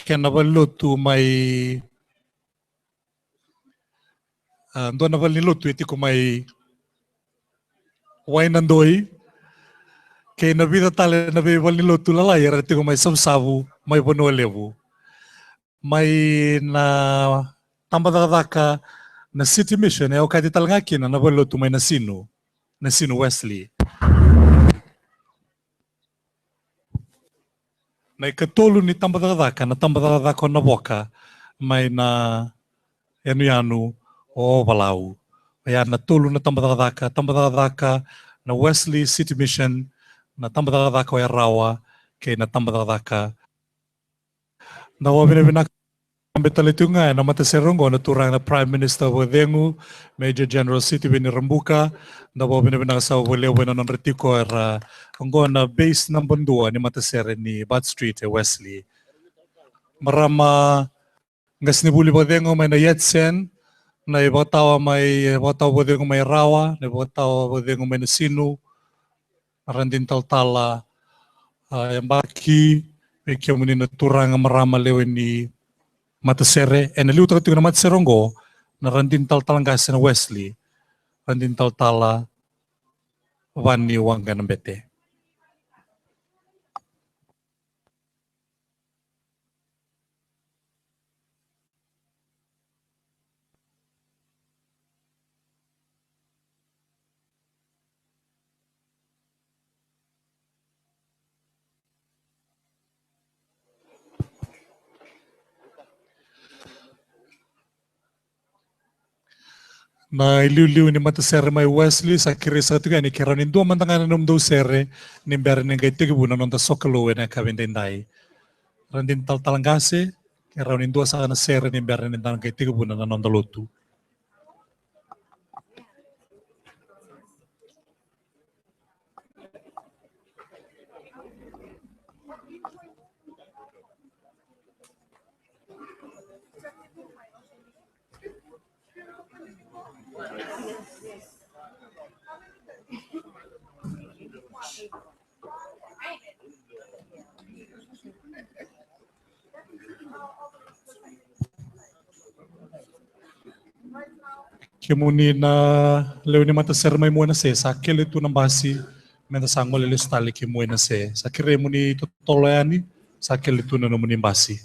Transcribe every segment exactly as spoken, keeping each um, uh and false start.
kena valenilotu mai, a, dua na valenilotu e tiko mai Wainadoi, kei na vica tale na veivalenilotu lalai era tiko mai Savusavu, mai Vanua Levu. Mai na tabacakacaka na City Mission, e okati tale ga kina na valenilotu mai Nasinu, Nasinu Wesley. Na ikatolu ni tabacakacaka, na tabacakacaka o Navoka, mai na yanuyanu o Ovalau. Oya na tolu na tabacakacaka, tabacakacaka na Wesley, City Mission, na tabacakacaka o Yarawa, kei na tabacakacaka. Da vakavinavinaka, beka tale tiko ga ena matasere oqo na turaga na Prime Minister Vakacegu, Major General Sitiveni Rabuka. Da vakavinavinaka sara vakalevu ena nodra tiko era oqo na base naba dua ni matasere ni Butt Street e Wesley. Marama qasenivuli Vakacegu mai na Yatsen, na ivakatawa mai, ivakatawa Vakacegu mai Rawa, na ivakatawa Vakacegu mai Nasinu, na radini talatala, a, yabaki, vei kemuni na turaga, marama, lewe ni matasere, ena liutaka tiko na matasere oqo na radini talatala qase na Wesley, radini talatala Vani Waqainabete. Na iliuliu ni matasere mai Wesley, sa kerei saka tiko yani ke rawa ni dua mada ga na nomudou sere ni bera ni qai tekivu na noda sokalou ena yakavi edaidai. Radini talatala qase, ke rawa ni dua saka na sere ni bera ni da qai tekivu na noda lotu. Kemuni na lewe ni matasere mai Mua na Se, sa kele tu na basi, meda sa gole lesu tale ki Mua na Se. Sa kerei mo ni totolo yani, sa kele tu na nomuni basi.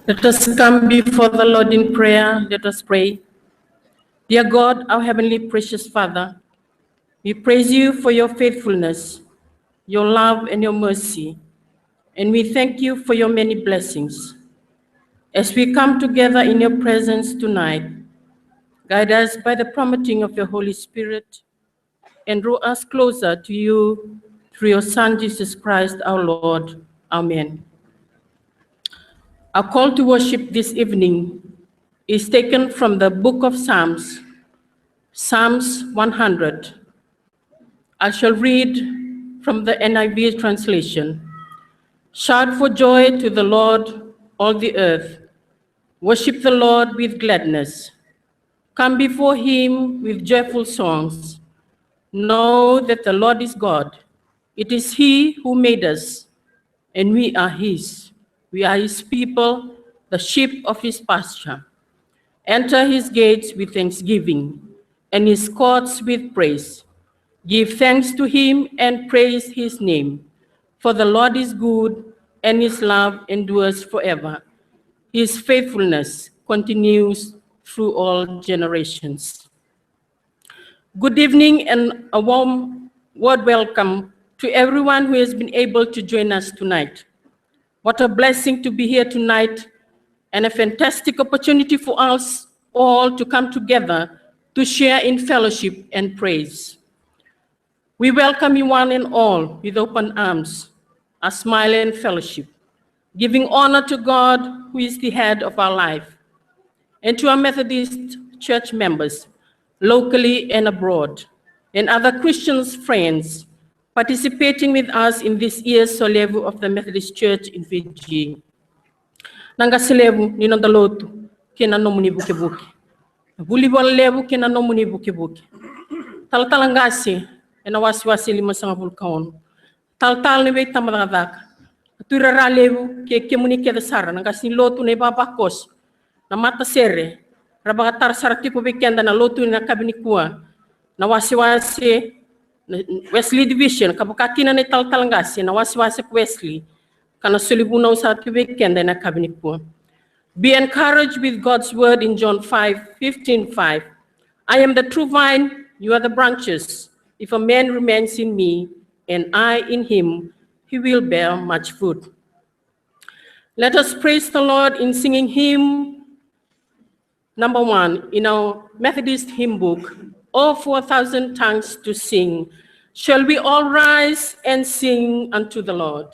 Let us come before the Lord in prayer. Let us pray. Dear God, our heavenly precious Father, we praise you for your faithfulness, your love, and your mercy, and we thank you for your many blessings. As we come together in your presence tonight, guide us by the prompting of your Holy Spirit and draw us closer to you through your Son, Jesus Christ, our Lord. Amen. Our call to worship this evening is taken from the book of Psalms, Psalms one hundred. I shall read from the N I V translation. Shout for joy to the Lord, all the earth. Worship the Lord with gladness. Come before him with joyful songs. Know that the Lord is God. It is he who made us, and we are his. We are his people, the sheep of his pasture. Enter his gates with thanksgiving and his courts with praise. Give thanks to him and praise his name. For the Lord is good, and his love endures forever. His faithfulness continues through all generations. Good evening and a warm word welcome to everyone who has been able to join us tonight. What a blessing to be here tonight and a fantastic opportunity for us all to come together to share in fellowship and praise. We welcome you one and all with open arms, a smile and fellowship, giving honor to God, who is the head of our life, and to our Methodist church members, locally and abroad, and other Christian friends participating with us in this year's Solevu of the Methodist Church in Fiji. Na qase levu ni noda lotu kei na nomuni vukevuke. Na vuli vola levu kei na nomuni vukevuke. Talatala qase ena wasewase limasagavulu ka ono. Talatala ni veitabacakacaka. Na tuirara levu kei kemuni kece sara na qase ni lotu, na ivavakoso, na matasere, ra vakatara sara tiko vei keda na lotu ena yakavi nikua. Na wasewase, na Wesley Division, ka vaka kina na italatala qase na wasewase ko Wesley, ka na soli vunau sara tiko vei keda ena yakavi nikua. Be encouraged with God's word in John five fifteen five. "I am the true vine, you are the branches. If a man remains in me, and I in him, he will bear much fruit." Let us praise the Lord in singing hymn number one in our Methodist hymn book, "Oh, for a thousand tongues to sing." Shall we all rise and sing unto the Lord?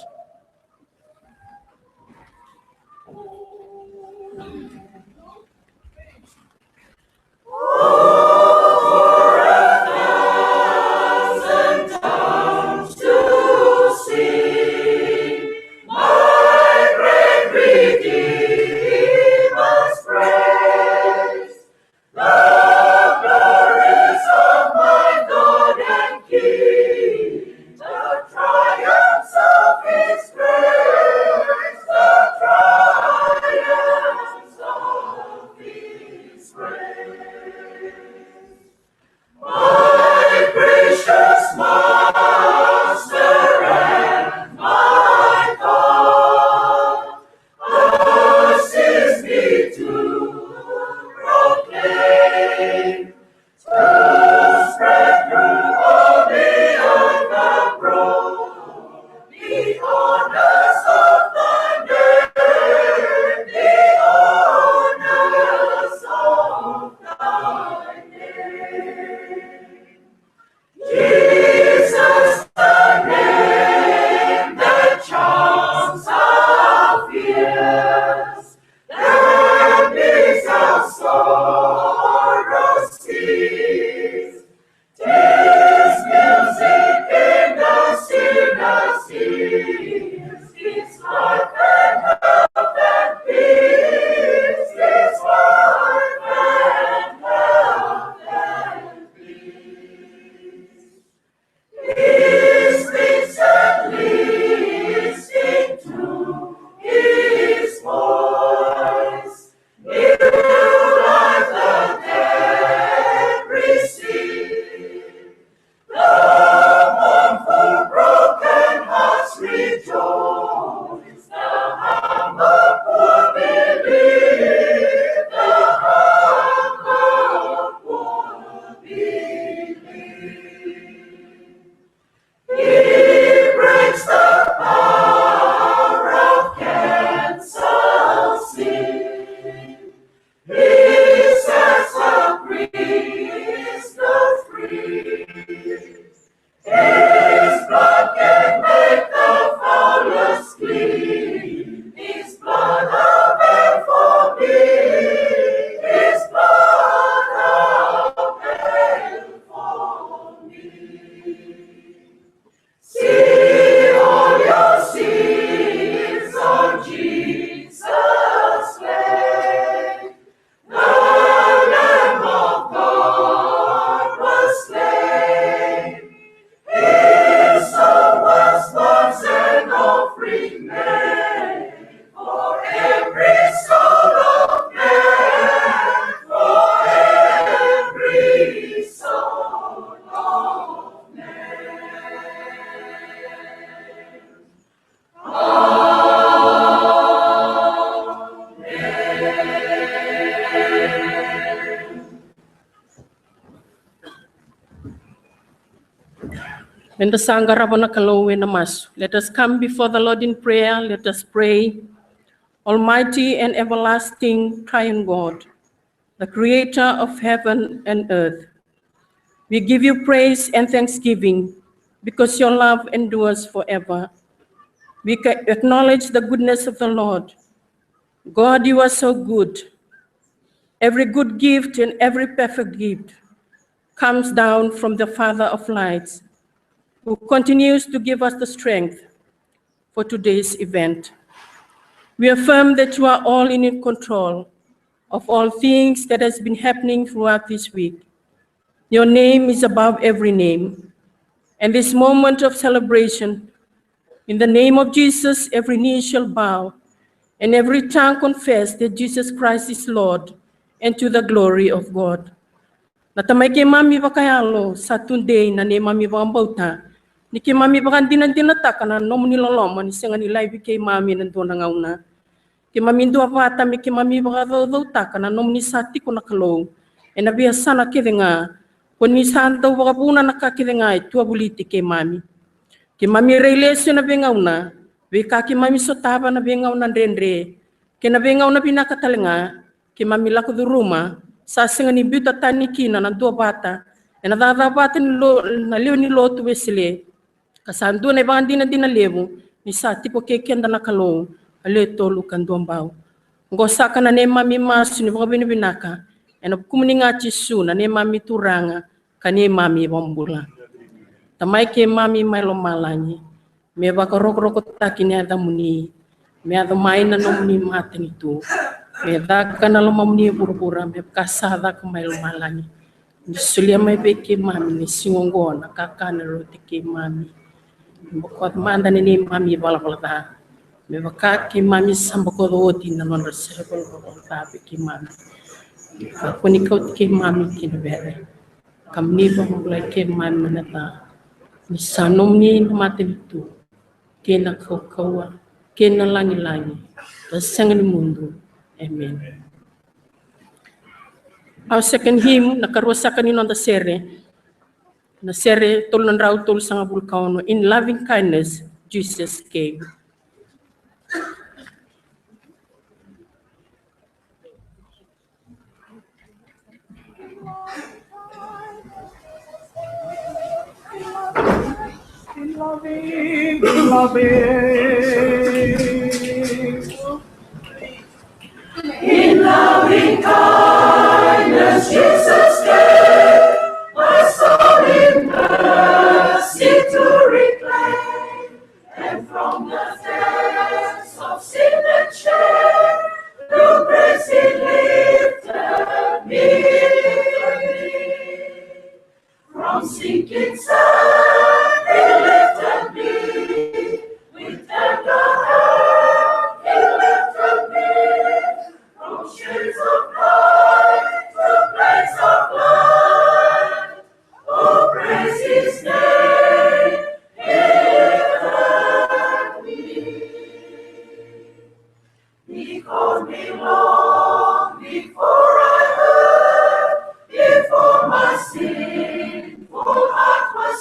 Free man, for every soul of man, for every soul of man. Eda sa qarava na Kalou ena masu. Let us come before the Lord in prayer. Let us pray. Almighty and everlasting triune God, the creator of heaven and earth, we give you praise and thanksgiving because your love endures forever. We ca- acknowledge the goodness of the Lord. God, you are so good. Every good gift and every perfect gift comes down from the Father of lights, who continues to give us the strength for today's event. We affirm that you are all in control of all things that has been happening throughout this week. Your name is above every name. And this moment of celebration, in the name of Jesus, every knee shall bow and every tongue confess that Jesus Christ is Lord, and to the glory of God. Na Tamai keimami vakayalo, sa tudei na neimami vakabauta ni keimami vakadinadinataka na nomuni loloma ni sega ni laivi keimami ena dua na gauna. Keimami duavata me keimami vakacaucautaka na nomuni sa tiko na Kalou ena veiyasana kece ga, ko ni sa dau vakavuna na ka kece ga e tuavoliti keimami. Keimami rai lesu ena veigauna, veika keimami sotava na veigauna dredre kei na veigauna vinaka tale ga. Keimami lako curuma, sa sega ni biuta tani kina na duavata ena cakacaka vata ni lo, na lewe ni lotu Wesele. Ka sa dua na ivakadinadina levu ni sa tiko kei keda na Kalou, a le tolu ka duabau. Oqo saka na neimami masu ni vakavinavinaka ena vukumuni ga Jisu, na neimami Turaga ka neimami Vakabula. Tamai keimami mai lomalagi, me vakarokorokotaki na yacamuni, me yaco mai na nomuni matanitu, me caka na lomamuni e vuravura me vaka sa caka mai lomalagi. Ni solia mai vei keimami ni siga oqo na kakana e rauti keimami. Me bokoca mada na neimami valavala ca, me vaka keimami sa bokoca oti na nodra sere valavala ca vei keimami. Kakua ni kauti keimami ki na vere, ka mo ni vakabulai keimami mai na ca. Ni sa nomuni na matanitu, kei na kaukauwa, kei na lagilagi, ka sega ni mudu. Amen. Our second hymn, na karua saka ni noda sere, na sere tolu na drau tolusagavulu ka ono, In Loving Kindness Jesus Came. In loving, in loving, in loving kindness, Jesus came, my soul in mercy to reclaim. And from the depths of sin and shame, to grace he lifted me. From sinking sand he lifted me. With tender hand he lifted me. From shades of night to plains of light. Oh, praise his name, he delivered me. He called me long before I heard, before my sinful heart was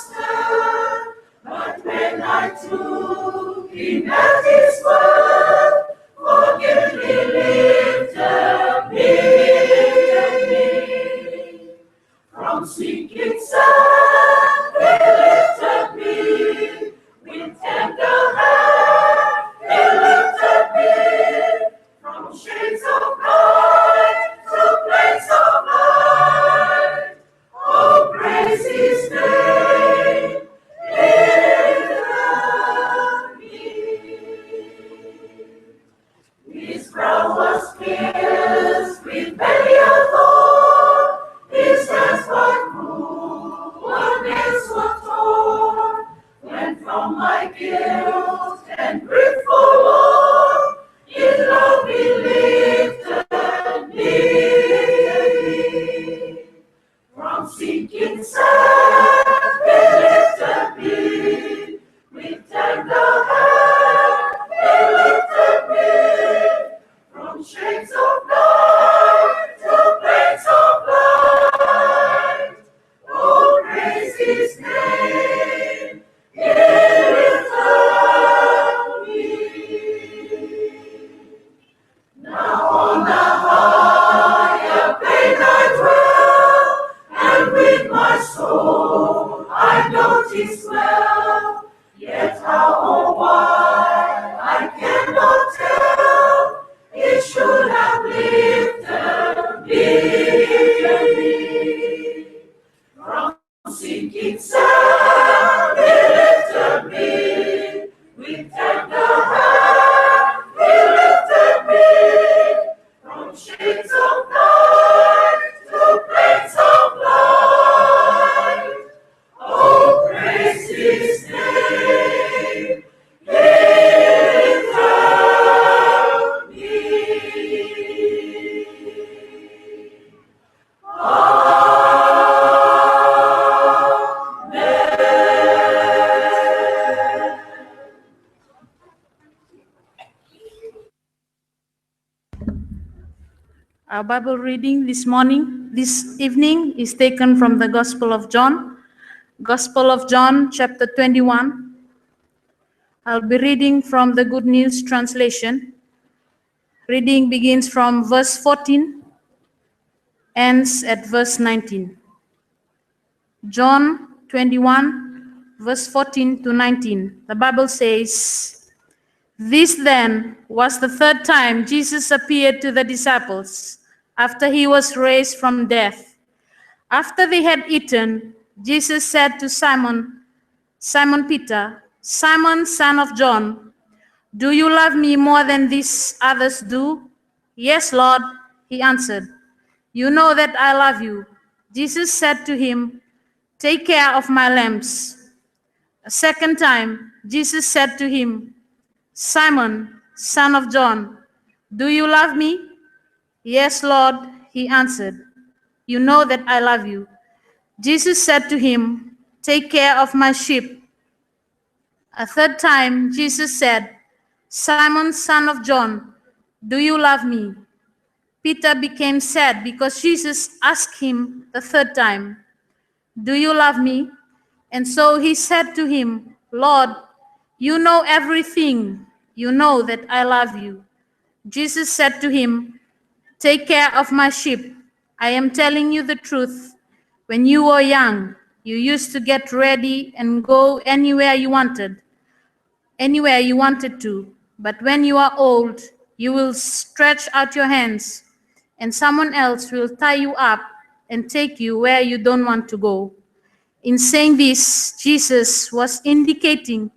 Our Bible reading this morning, this evening, is taken from the Gospel of John. Gospel of John, chapter twenty-one. I'll be reading from the Good News translation. Reading begins from verse fourteen, ends at verse nineteen. John twenty-one, verse fourteen to nineteen. The Bible says, "This then was the third time Jesus appeared to the disciples after he was raised from death. After they had eaten, Jesus said to Simon, Simon Peter, 'Simon, son of John, do you love me more than these others do?' 'Yes, Lord,' he answered. 'You know that I love you.' Jesus said to him, 'Take care of my lambs.' A second time, Jesus said to him, 'Simon, son of John, do you love me?' 'Yes, Lord,' he answered. 'You know that I love you.' Jesus said to him, 'Take care of my sheep.' A third time, Jesus said, 'Simon, son of John, do you love me?' Peter became sad because Jesus asked him the third time, 'Do you love me?' And so he said to him, 'Lord, you know everything. You know that I love you.' Jesus said to him, 'Take care of my sheep. I am telling you the truth. When you were young, you used to get ready and go anywhere you wanted, anywhere you wanted to. But when you are old, you will stretch out your hands, and someone else will tie you up and take you where you don't want to go.'" In saying this, Jesus was indicating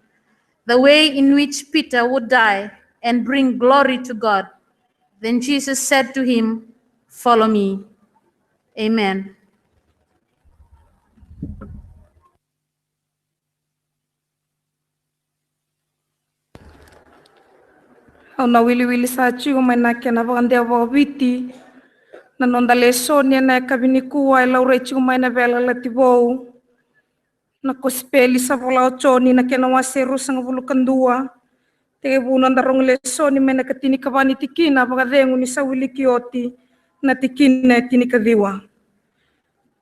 the way in which Peter would die and bring glory to God. Then Jesus said to him, "Follow me." Amen. Au na wiliwili sa tiko mai na kena vakadewa vakaViti na noda lesoni ena yakavi nikua, e laurai tiko mai na Veiyalayalati Vou, na kosipeli sa vola o Joni, na kena wase e ruasagavulu ka dua. Tekivu noda rogo lesoni mai na ikatinikava ni tikina vakacegu ni sa wiliki oti na tikina e tinikaciwa.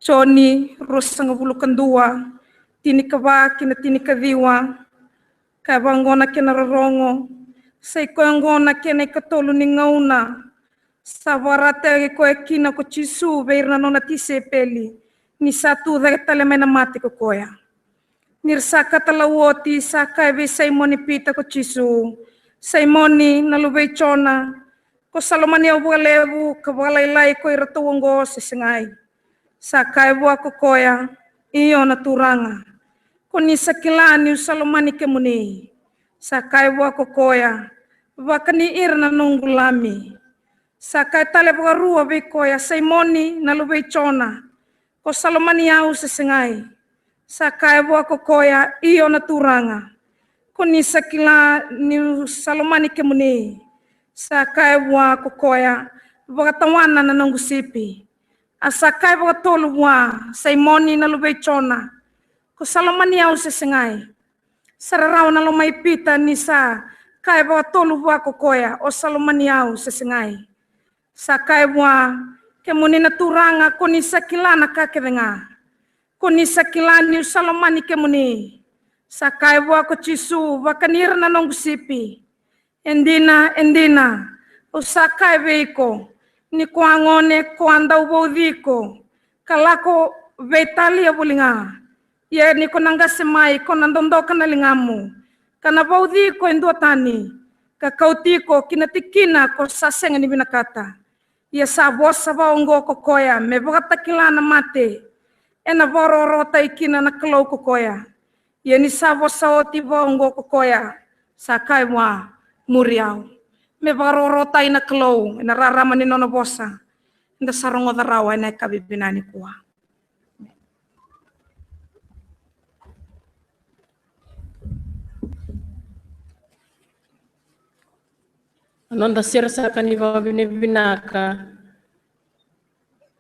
Joni ruasagavulu ka dua, tinikava ki na tinikaciwa. Ka vaqo na kena rorogo: Sa i koya oqo na kena ikatolu ni gauna sa vakaraitaki koya kina ko Jisu vei ira na nona tisaipeli ni sa tu cake tale mai na mate ko koya. Ni ra sa katalau oti, sa kaya vei Saimoni Pita ko Jisu, "Saimoni, na luve i Jona, ko sa lomani au vakalevu ka vakalailai ko iratou oqo, se segai?" Sa kaya vua ko koya, "Io, na Turaga, ko ni sa kila niu sa lomani kemuni." Sa kaya vua ko koya, "Vakani ira na noqu lami." Sa kaya tale vakarua vei koya, "Saimoni, na luve i Jona, ko sa lomani au, se segai?" Sa kaya vua ko koya, "Io, na Turaga, ko ni sa kila niu sa lomani kemuni." Sa kaya vua ko koya, "Vakatawana na noqu sipi." A sa kaya vakatolu vua, "Saimoni, na luve i Jona, ko sa lomani au, se segai?" Sa rarawa na loma i Pita ni sa kaya vakatolu vua ko koya, "O sa lomani au, se segai?" Sa kaya vua, "Kemuni na Turaga, ko ni sa kila na ka kece ga. Ko ni sa kila niu sa lomani kemuni." Sa kaya vua ko Jisu, "Vakani ira na noqu sipi. E dina, e dina, au sa kaya vei iko, ni ko a gone, ko a dau vauci iko ka lako veitalia voli ga. Ia ni ko na qase mai, ko na dodoka na ligamu, ka na vauci iko e dua tani, ka kauti iko ki na tikina ko sa sega ni vinakata." Ia sa vosa vaqo ko koya me vakatakila na mate, ena vakarorotai kina na Kalou ko koya. Ia ni sa vosa oti vaqo ko koya, sa kaya vua, "Muri au." Me vakarorotai na Kalou ena rarama ni nona vosa. Eda sa rogoca rawa ena yakavi vinaka nikua. Na noda sere saka ni vakavinavinaka,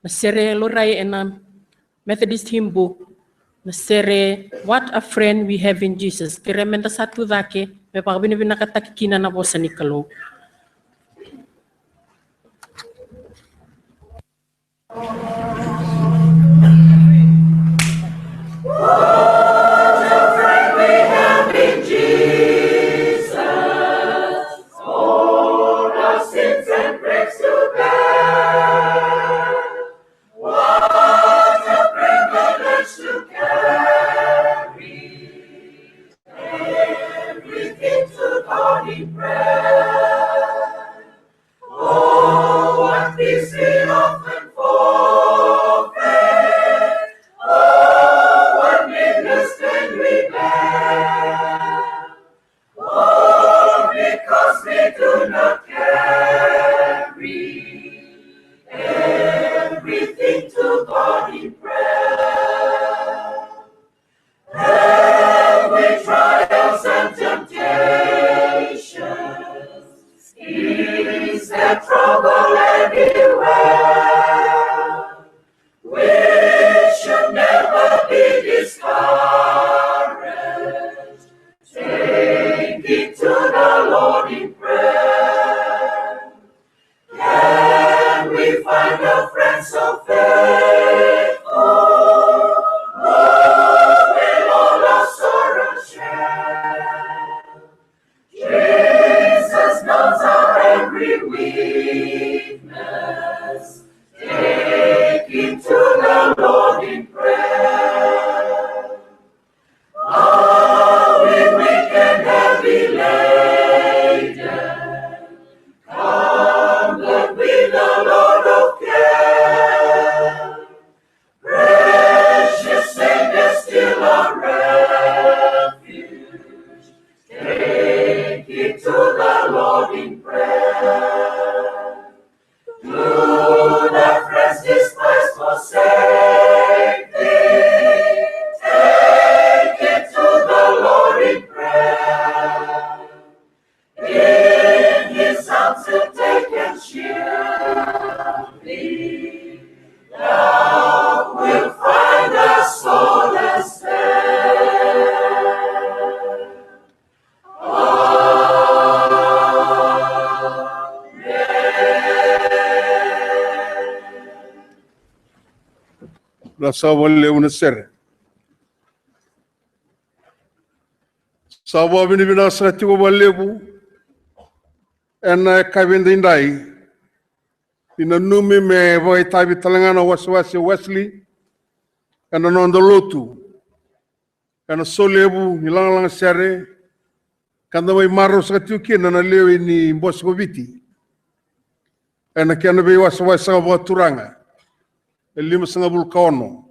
na sere laurai ena Methodist Hymn Book, na sere "What a Friend We Have in Jesus." Kerea meda sa tu cake me vakavinavinakataki kina na vosa ni Kalou. What a friend we have in Jesus. All our sins and griefs to bear. What a privilege to carry everything to God in prayer. Oh, what peace we often forfeit. Oh, what needless pain we bear. Oh, because we do not carry everything to God in prayer. Every trials and temptations is the trouble everywhere. We should never be discouraged. Take it to the Lord in prayer. Can we find a friend so faithful, who will all our sorrows share? Jesus knows our every weakness. Take it to the Lord in prayer. Are we weak and heavy laden? Come, let be the Lord of care. Precious Savior, still our refuge. Take it to the Lord in prayer. To the friends despised for safety, take it to the Lord in prayer. In his arms he'll take and shield thee. Love will find a solace there. Na sa vakalevu na sere. Sa vakavinavinaka saka tiko vakalevu ena yakavi edaidai ni nanumi me vakaitavi tale ga na wasewase Wesley ena noda lotu. Ena solevu ni lagalaga sere ka da mai marau saka tiko kina na lewe ni Bose ko Viti ena kena veiwasewase saka vakaturaga e limasagavulu ka ono.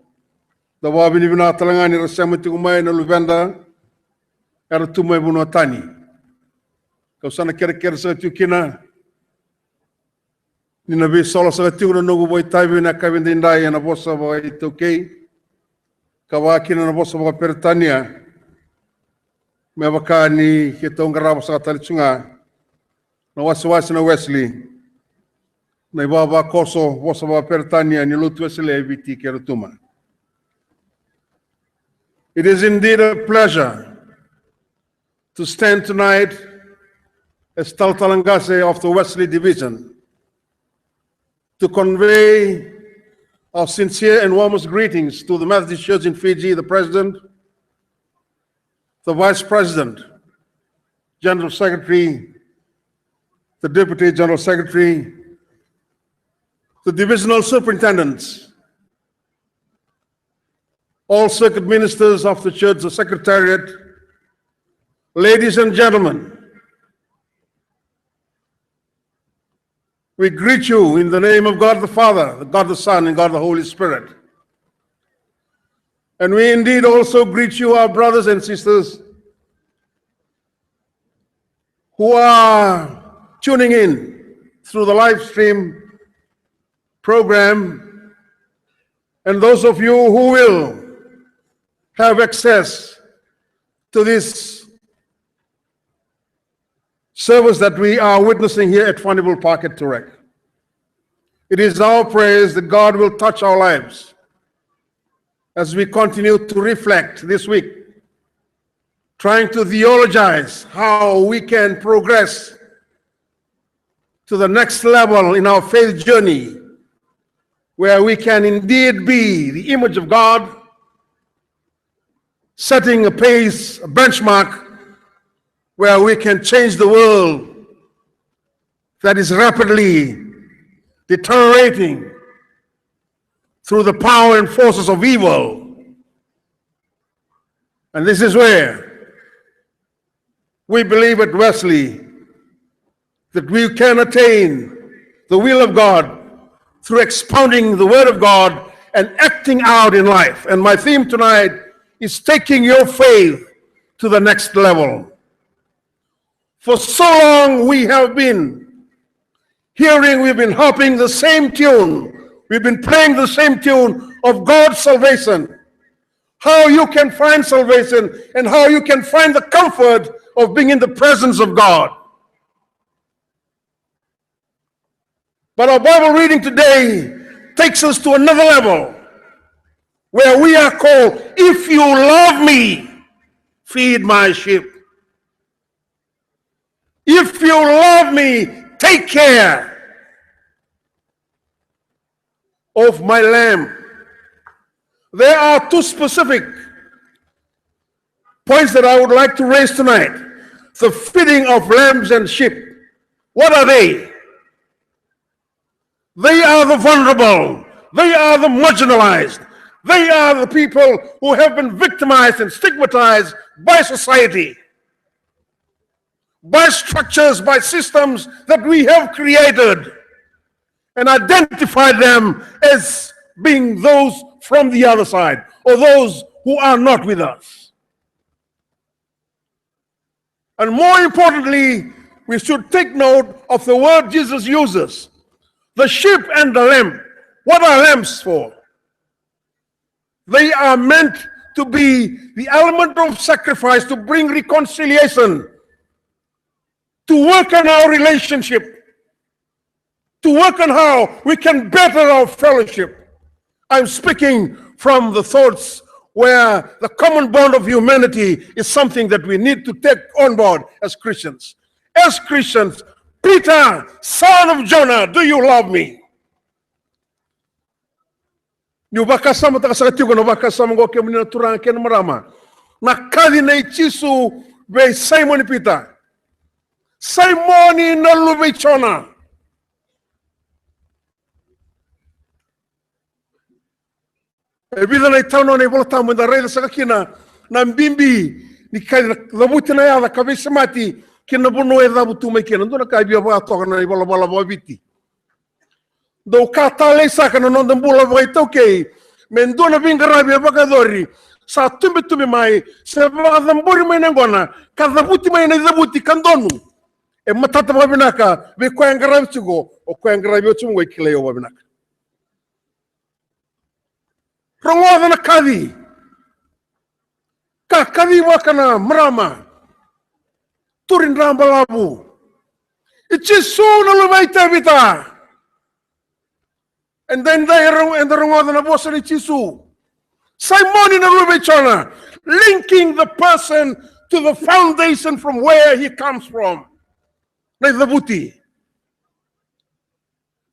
Da vakavinavinaka tale ga ni ra sema tiko mai na luveda era tu mai vanua tani. Kau sa na kerekere saka tiko kina ni na veisola saka tiko na noqu vakaitavi ena yakavi edaidai ena vosa vakaitaukei ka vaka kina na vosa vakaperitania, me vaka ni keitou qarava saka tale tu ga na wasewase na Wesley, na ivavakoso vosa vakaperitania ni Lotu Wesele e Viti kei Rotuma. It is indeed a pleasure to stand tonight as Talatala Qase of the Wesley Division to convey our sincere and warmest greetings to the Methodist Church in Fiji, the President, the Vice President, General Secretary, the Deputy General Secretary, the Divisional Superintendents, all circuit ministers of the church, the secretariat, ladies and gentlemen, we greet you in the name of God the Father, God the Son, and God the Holy Spirit. And we indeed also greet you, our brothers and sisters, who are tuning in through the live stream program, and those of you who will have access to this service that we are witnessing here at Furnivale Park at Toorak. It is our prayers that God will touch our lives as we continue to reflect this week, trying to theologize how we can progress to the next level in our faith journey where we can indeed be the image of God, setting a pace, a benchmark, where we can change the world that is rapidly deteriorating through the power and forces of evil. And this is where we believe at Wesley that we can attain the will of God through expounding the Word of God and acting out in life. And my theme tonight is taking your faith to the next level. For so long we have been hearing, we've been harping the same tune. We've been playing the same tune of God's salvation. How you can find salvation and how you can find the comfort of being in the presence of God. But our Bible reading today takes us to another level where we are called, "If you love me, feed my sheep. If you love me, take care of my lamb." There are two specific points that I would like to raise tonight. The feeding of lambs and sheep. What are they? They are the vulnerable. They are the marginalized. They are the people who have been victimized and stigmatized by society, by structures, by systems that we have created and identified them as being those from the other side or those who are not with us. And more importantly, we should take note of the word Jesus uses, the sheep and the lamb. What are lambs for? They are meant to be the element of sacrifice to bring reconciliation, to work on our relationship, to work on how we can better our fellowship. I'm speaking from the thoughts where the common bond of humanity is something that we need to take on board as Christians. As Christians, Peter, son of Jonah, do you love me? Niu vakasamataka saka tiko na vakasama oqo, kemuni na turaga kei na marama, na kaci nei Jisu vei Saimoni Pita. Saimoni na luve i Jona. E vica na italanoa na iVolatabu eda raica saka kina na bibi ni ka cavuti na yaca ka veisemati kina vanua e cavu tu mai kina. Dua na ka e via vakatoka na ivalavala vakaviti. Dau ka talei saka na noda bula vakaitaukei me dua na veiqaravi e vakayacori, sa tubetube mai se vakacabori mai na yaqona ka cavuti mai na icavuti ka donu. E matata vakavinaka vei koya e qaravi tiko, o koya e qaravi oti mo qai kilai au vakavinaka. Rogoca na kaci. Ka kacivaka na marama. Turi dra balavu. I Jisu na luve i Tevita. And then they ro-, and they rogoca na vosa ni Jisu. Simoni na luve i Jona, linking the person to the foundation from where he comes from. Na icavuti.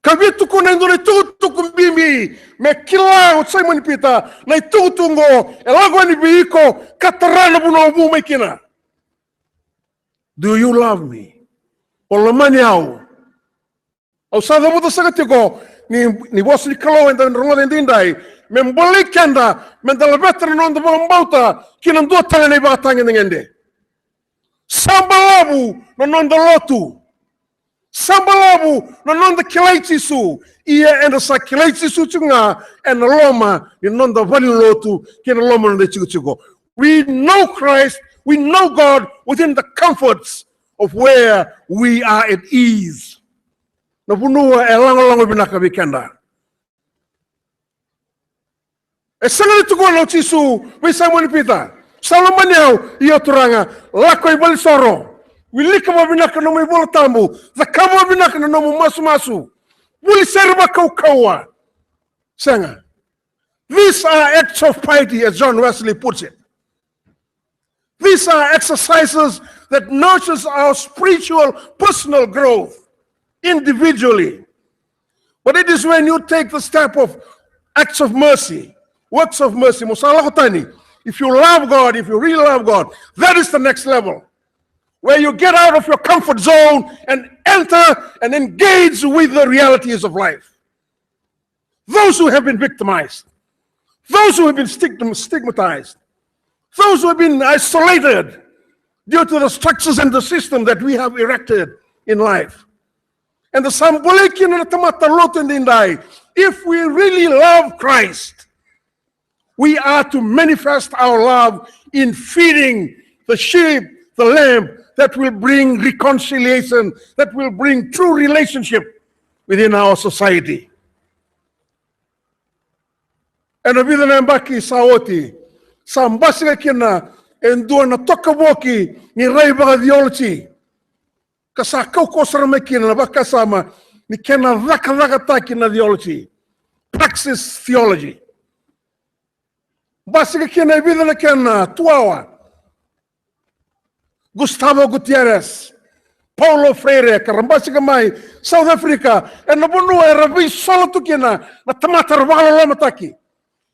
Ka via tukuna e dua na itukutuku bibi me kila o Simoni Pita, na itukutuku oqo e lako yani vei iko ka tara na vanua o vu mai kina. Do you love me? O lomani au? Au sa cavuta saka tiko ni, ni vosa ni Kalou eda rogoca edaidai me bolei keda me da laveta na noda vakabauta ki na dua tale na ivakatagedegede. Sa balavu na noda lotu. Sa balavu na noda kilai Jisu. Ia eda sa kilai Jisu tiko ga ena loma ni noda valenilotu kei na loma ni noda itikotiko. We know Christ, we know God within the comforts of where we are at ease. Na vanua e lagolago vinaka vei keda. E sega ni tukuna o Jisu vei Simoni Pita, sa lomani au? Io Turaga, lako i valenisoro, wilika vakavinaka na nomu iVolatabu, cakava vakavinaka na nomu masumasu, vuli sere vakaukauwa. Sega. These are acts of piety, as John Wesley puts it. These are exercises that nurtures our spiritual personal growth individually. But it is when you take the step of acts of mercy, works of mercy, mo sa lako tani. If you love God, if you really love God, that is the next level, where you get out of your comfort zone and enter and engage with the realities of life. Those who have been victimized, those who have been stigm-, stigmatized, those who have been isolated due to the structures and the system that we have erected in life. And the sa bole kina na tamata lotu edaidai, if we really love Christ, we are to manifest our love in feeding the sheep, the lamb, that will bring reconciliation, that will bring true relationship within our society. Ena vica na yabaki sa oti, sa basika kina e dua na tokavoki ni rai vakacioloji, ka sa kaukauwa sara mai kina na vakasama ni kena cakacakataki na theology, praxis theology. Basika kina e vica na kena tuawa. Gustavo Gutierrez, Paulo Freire, ka ra basika mai South Africa, ena vanua era veisola tu kina na tamata era vakalolomataki.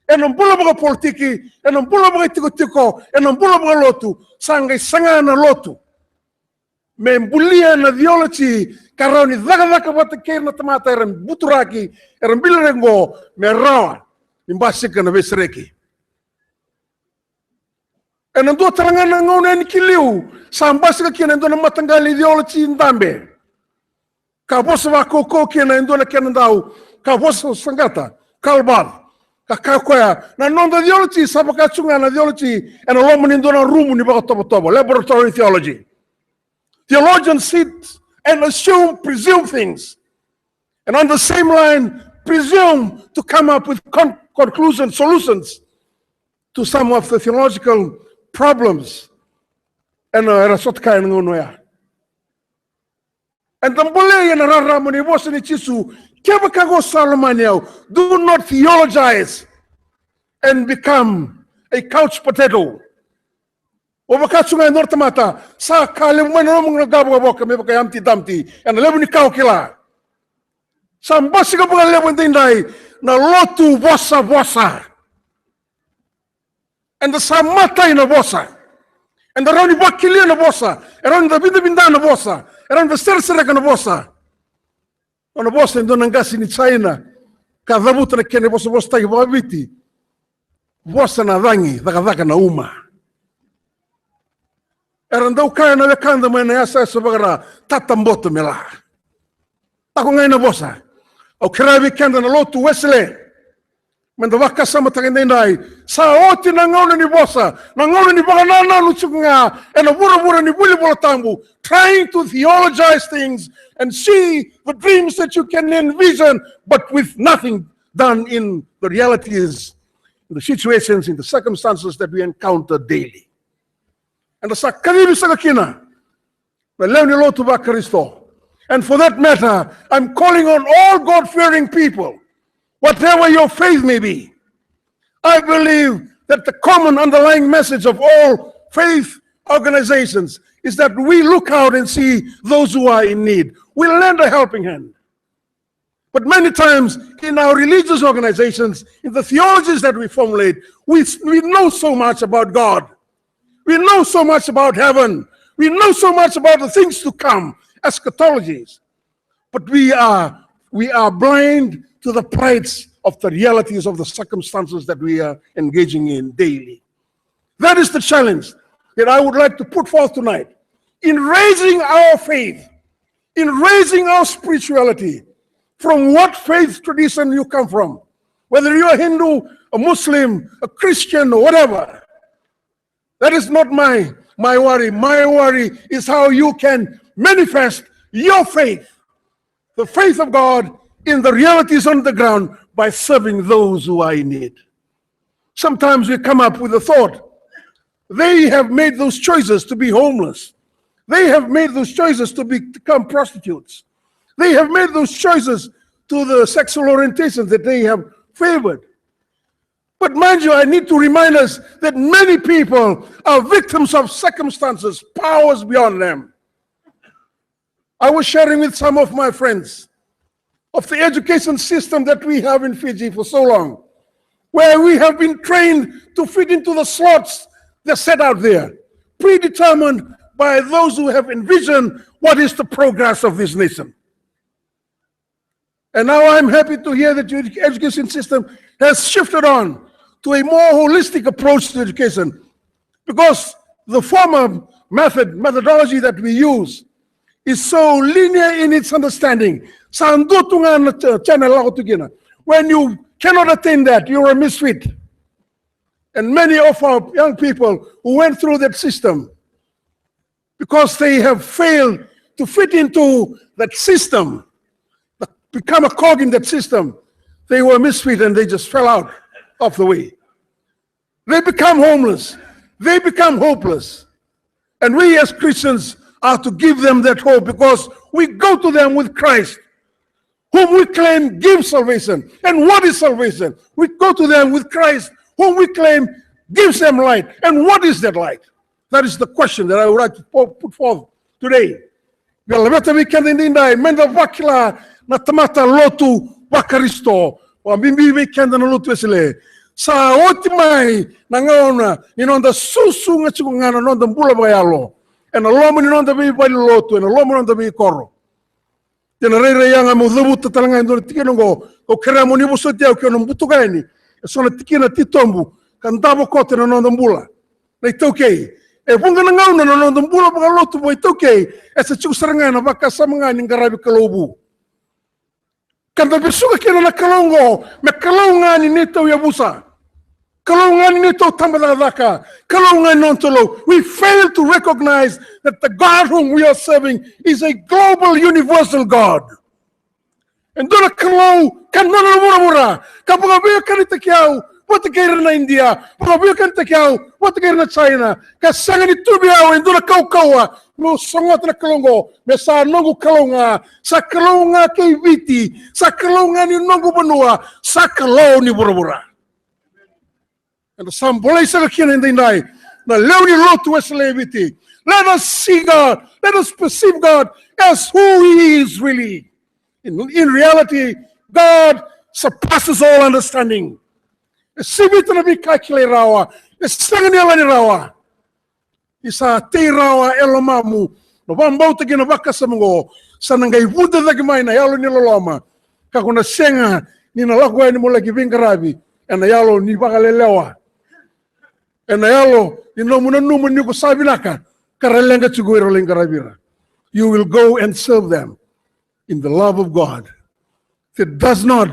Ena bula vakapolitiki, ena bula vakaitikotiko, ena bula vakalotu, sa qai saga na lotu me bulia na theology ka rawa ni cakacaka vata kei na tamata era buturaki, era bilaraki qo, me rawa ni basika na veisereki. Ena dua tale ga na gauna yani ki liu, sa basika kina e dua na mataqali theology dabe, ka vosa vakaukauwa kina e dua na kena dau, ka vosa saqata, Karl Barth. Ka kaya o koya, na noda theology sa vaka tu ga na theology ena loma ni dua na rumu ni vakatovotovo, laboratory theology. Theologians sit and assume, presume things, and on the same line, presume to come up with con-, conclusions, solutions to some of the theological problems. Ena, era sota kaya ena gauna oya. Eda bolei ena rarama ni vosa ni Jisu, kevaka ko sa lomani au, do not theologize and become a couch potato. O vaka tu ga e dua na tamata, sa ka levu mai na nomu qavokavoka me vaka i Humpty Dumpty, ena levu ni ka o kila. Sa basika vakalevu edaidai na lotu vosavosa. Eda sa matai na vosa. Eda rawa ni vakilia na vosa. E rawa ni da vidavida na vosa. E rawa ni da seresereka na vosa. Nona vosa e dua na qase ni China ka cavuta na kena ivosavosataki vakaviti. Vosa na cagi, cakacaka na uma. Era dau kaya na wekada mai na yasayasa vakaRa, tata boto me la. Tako ga ina vosa. Au kerea vei keda na lotu Wesele, meda vakasamataka edaidai, sa oti na gauna ni vosa, na gauna ni vakanananu tiko ga ena vuravura ni vuli Vola Tabu, trying to theologize things and see the dreams that you can envision, but with nothing done in the realities, in the situations, in the circumstances that we encounter daily. Eda sa kacivi saka kina na lewe ni lotu vaKarisito. And for that matter, I'm calling on all God-fearing people, whatever your faith may be. I believe that the common underlying message of all faith organizations is that we look out and see those who are in need. We lend a helping hand. But many times in our religious organizations, in the theologies that we formulate, we, we know so much about God. We know so much about heaven. We know so much about the things to come, eschatologies. But we are, we are blind to the plights of the realities of the circumstances that we are engaging in daily. That is the challenge that I would like to put forth tonight in raising our faith, in raising our spirituality, from what faith tradition you come from, whether you're a Hindu, a Muslim, a Christian, or whatever. That is not my, my worry. My worry is how you can manifest your faith, the faith of God, in the realities on the ground by serving those who are in need. Sometimes we come up with the thought, they have made those choices to be homeless. They have made those choices to be, become prostitutes. They have made those choices to the sexual orientations that they have favored. But mind you, I need to remind us that many people are victims of circumstances, powers beyond them. I was sharing with some of my friends. of the education system that we have in Fiji for so long, where we have been trained to fit into the slots that set out there, predetermined by those who have envisioned what is the progress of this nation. And now I'm happy to hear that your education system has shifted on to a more holistic approach to education, because the former method, methodology that we use is so linear in its understanding. Sa dua tu ga na ch-, channel lako tu kina. When you cannot attain that, you're a misfit. And many of our young people who went through that system, because they have failed to fit into that system, become a cog in that system, they were misfit and they just fell out of the way. They become homeless. They become hopeless. And we as Christians are to give them that hope, because we go to them with Christ, whom we claim gives salvation. And what is salvation? We go to them with Christ, whom we claim gives them light. And what is that light? That is the question that I would like to po-, put forth today. Via laveta vei keda edaidai, meda vakila na tamata lotu vaKarisito, vakabibi vei keda na Lotu Wesele. Sa oti mai na gauna ni noda susuga tiko ga na noda bula vakayalo ena loma ni noda veivale lotu, ena loma ni noda veikoro. Ena rairai yaga meu cavuta tale ga e dua na tikina oqo, kau kerea mo ni vosoti au keu na butuka yani eso na tikina titobu ka davo koto ena noda bula. Na iTaukei, e vuqa na gauna na noda bula vakalotu vakaitaukei e sa tiko sara ga ena vakasama ga ni qaravi kalou vu. Ka da vesuka kina na Kalou oqo me Kalou ga ni neitou yavusa, Kalou ga ni neitou tabacakacaka, Kalou ga ni nodatou Kalou. We fail to recognize that the God whom we are serving is a global, universal God. E dua na Kalou ka nona na vuravura, ka vakaveiwekanitaki au vata kei ira na Idia, vakaveiwekanitaki au vata kei ira na China, ka sega ni tu vei au e dua na kaukauwa meu sogota na Kalou oqo me sa noqu Kalou ga, sa Kalou ga kei Viti, sa Kalou ga ni noqu vanua, sa Kalou ni vuravura. Eda sa bolei saka kina edaidai na lewe ni Lotu Wesele e Viti. Let us see God, let us perceive God as who He is really. In, in reality, God surpasses all understanding. E sivita na veika e kilai rawa, e sega ni yalani rawa. Ni sa tei rawa e lomamu na vakabauta kei na vakasama oqo, sa na qai vuta cake mai na yalo ni loloma, ka ko na sega ni na lako yani mo laki veiqaravi ena yalo ni vakalelewa, ena yalo ni nomu nanuma ni ko sa vinaka, ka ra leqa tiko era lai qaravi ira. You will go and serve them in the love of God that does not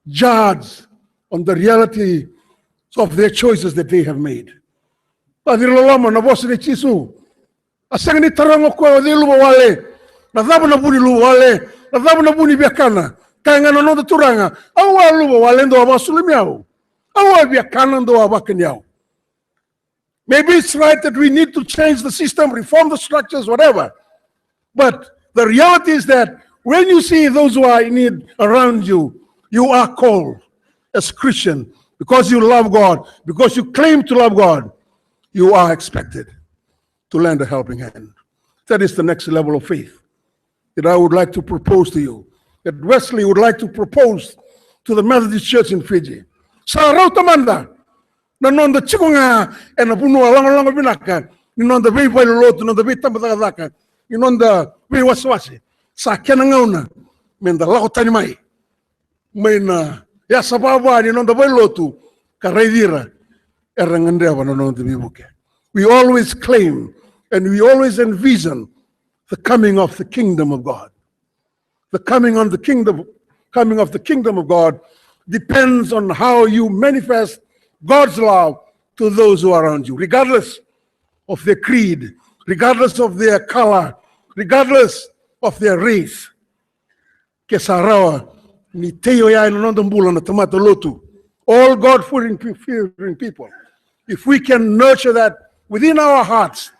judge on the reality of their choices that they have made. Vacira loloma na vosa nei Jisu. A sega ni taroga o koya o cei luva wale, na cava na vu ni luva wale, na cava na vu ni viakana. Kaya ga na noda Turaga, au a luva wale, dou a vakasulumi au. Au a viakana, dou a vakani au. Maybe it's right that we need to change the system, reform the structures, whatever. But the reality is that when you see those who are in need around you, you are called as Christian because you love God, because you claim to love God, you are expected to lend a helping hand. That is the next level of faith that I would like to propose to you, that Wesley would like to propose to the Methodist Church in Fiji. Sa rauta mada na noda tiko ga ena vanua lagolago vinaka ni noda veivalenilotu, noda veitabacakacaka, ni noda veiwasewase. Sa kena gauna meda lako tani mai mai na yasa vava ni noda valenilotu ka raici ira era gadreva na noda veivuke. We always claim and we always envision the coming of the kingdom of God. The coming on the kingdom, coming of the kingdom of God depends on how you manifest God's love to those who are around you, regardless of their creed, regardless of their color, regardless of their race. Ke sa rawa ni tei oya ena noda bula na tamata lotu, all God-fearing pe-, fearing people, if we can nurture that within our hearts,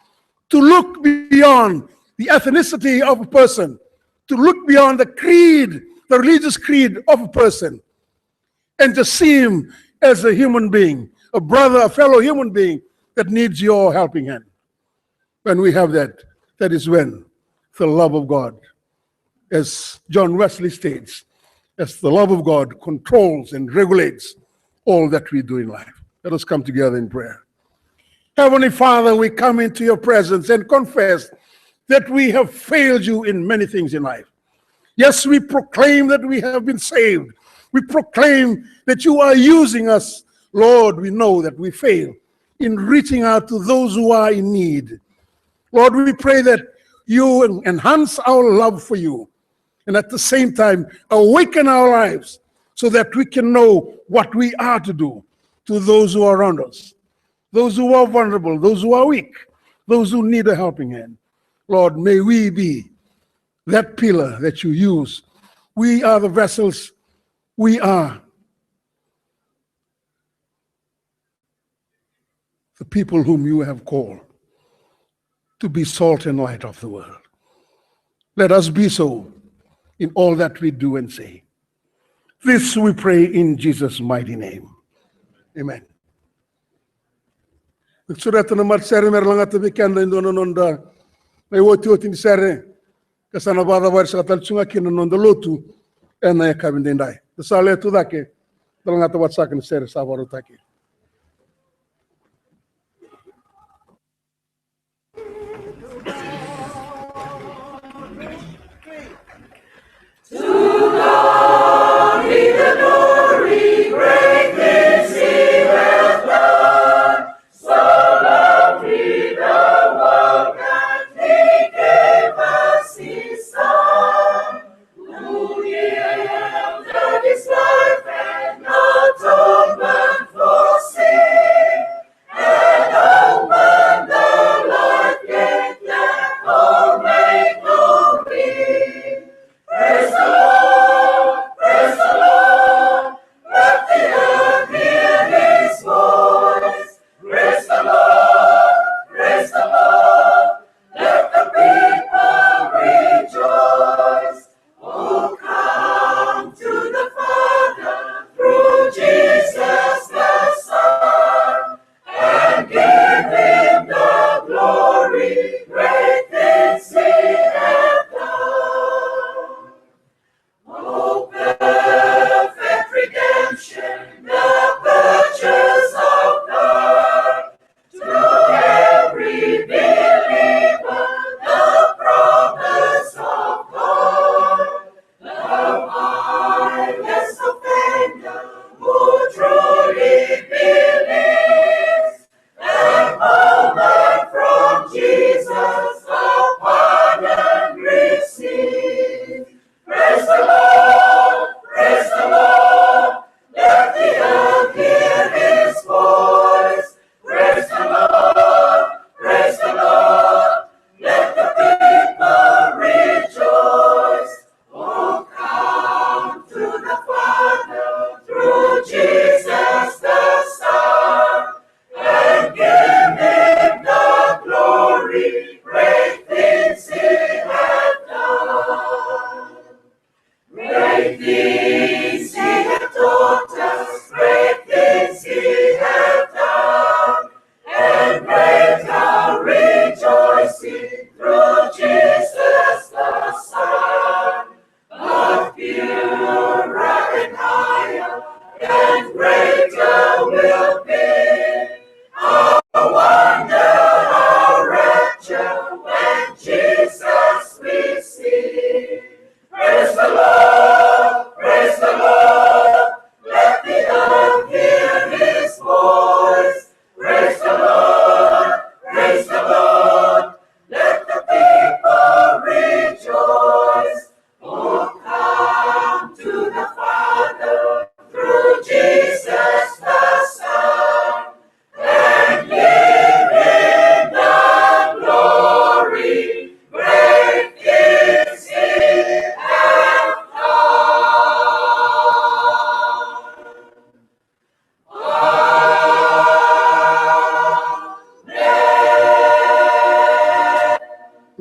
to look beyond the ethnicity of a person, to look beyond the creed, the religious creed of a person, and just see him as a human being, a brother, a fellow human being that needs your helping hand. When we have that, that is when the love of God, as John Wesley states, as the love of God controls and regulates all that we do in life. Let us come together in prayer. Heavenly Father, we come into your presence and confess that we have failed you in many things in life. Yes, we proclaim that we have been saved. We proclaim that you are using us. Lord, we know that we fail in reaching out to those who are in need. Lord, we pray that you en-, enhance our love for you and at the same time awaken our lives so that we can know what we are to do to those who are around us, those who are vulnerable, those who are weak, those who need a helping hand. Lord, may we be that pillar that you use. We are the vessels. We are the people whom you have called to be salt and light of the world. Let us be so in all that we do and say. This we pray in Jesus' mighty name. Amen. Sureta na matasere me ra lagata vei keda e dua na noda, na iotioti ni sere, ka sa na vakacavara saka tale tu ga kina na noda lotu ena yakavi edaidai. Da sa lewe tu cake, da lagata vata saka na sere sa vakarautaki.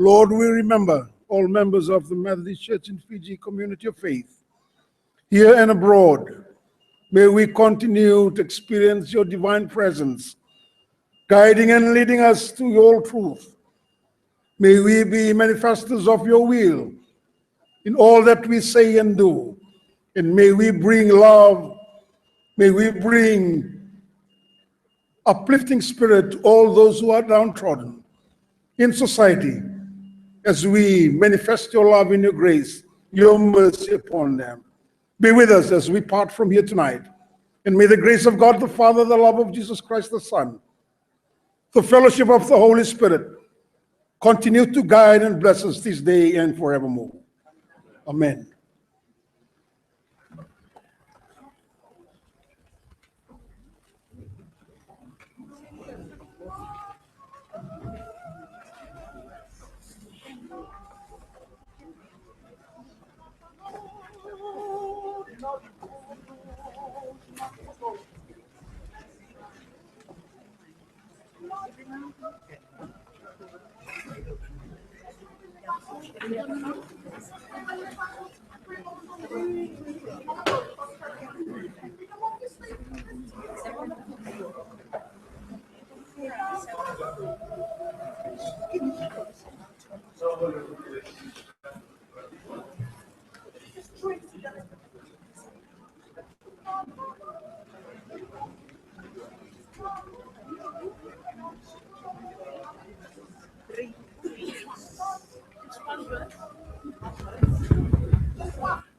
Lord, we remember all members of the Methodist Church in Fiji Community of Faith, here and abroad. May we continue to experience your divine presence, guiding and leading us to your truth. May we be manifestors of your will in all that we say and do, And may we bring love, may we bring uplifting spirit to all those who are downtrodden in society as we manifest your love and your grace, your mercy upon them. Be with us as we part from here tonight. And may the grace of God the Father, the love of Jesus Christ the Son, the fellowship of the Holy Spirit continue to guide and bless us this day and forevermore. Amen.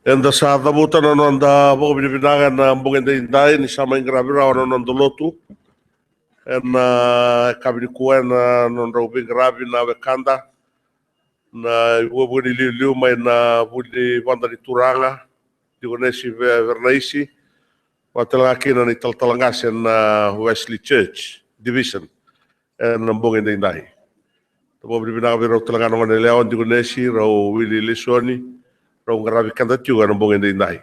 Eda sa cavuta na noda vakavinavinaka ena bogi edaidai ni sa mai qaravi rawa na noda lotu ena yakavi nikua ena nodrau veiqaravi na wekada na ivuavuai ni liuliu mai na vuli vada ni turaga, Dikonesi Ve-, Verenaisi, vata talega kina na italatala qase na Wesley Church Division ena bogi edaidai. Tou vakavinavinaka vei rau talega na gone yalewa, Dikonesi, rau Wili Lesoni, rau qaravi keda tiko ena bogi edaidai.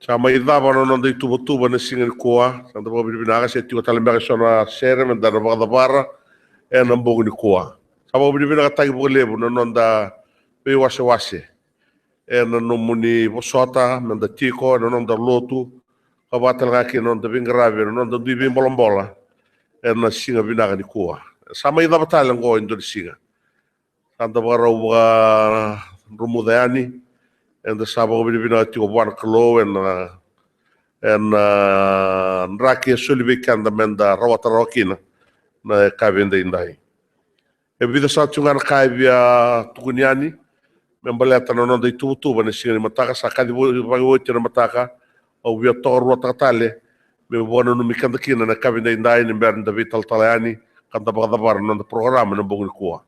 Sa mai cava na noda ituvatuva na siga nikua, sa da vakavinavinaka, se tiko tale beka eso na sere meda na vakacavara ena bogi nikua. Sa vakavinavinakataki vakalevu na noda veiwasewase ena nomuni vosota meda tiko ena noda lotu, ka vaka talega kina na noda veiqaravi ena noda dui veibolabola ena siga vinaka nikua. Sa mai cava tale oqo e dua na siga. Sa da vakarau vakadromuca yani, eda sa vakavinavinaka tiko vua na Kalou ena, ena draki e soli vei keda meda rawata rawa kina na yakavi edaidai. E vica sara tiko ga na ka e via tukuni yani me baleta na noda ituvatuva na siga ni mataka, sa kaci vo-, vakaoti na mataka, au via tokaruataka tale meu vakananumi keda kina na yakavi edaidai ni bera ni da veitalatala yani ka da vakacavara na noda porokaramu ena bogi nikua.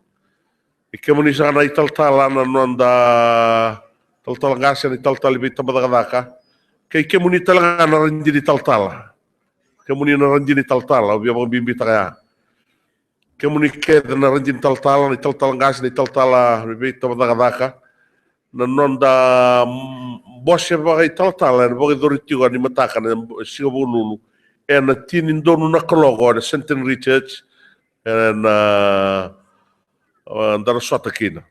I kemuni saka na italatala na noda talatala qase, na italatala ni veitabacakacaka, kei kemuni talega na radini talatala. Kemuni na radini talatala, au via vakabibitaka ya. Kemuni kece na radini talatala, na italatala qase, na italatala ni veitabacakacaka, na noda, mm, bose vakaitalatala ena vakayacori tiko ni mataka na siga Vukelulu ena tinidonu na kaloko ena Centenary Church ena, ah, da na sota kina.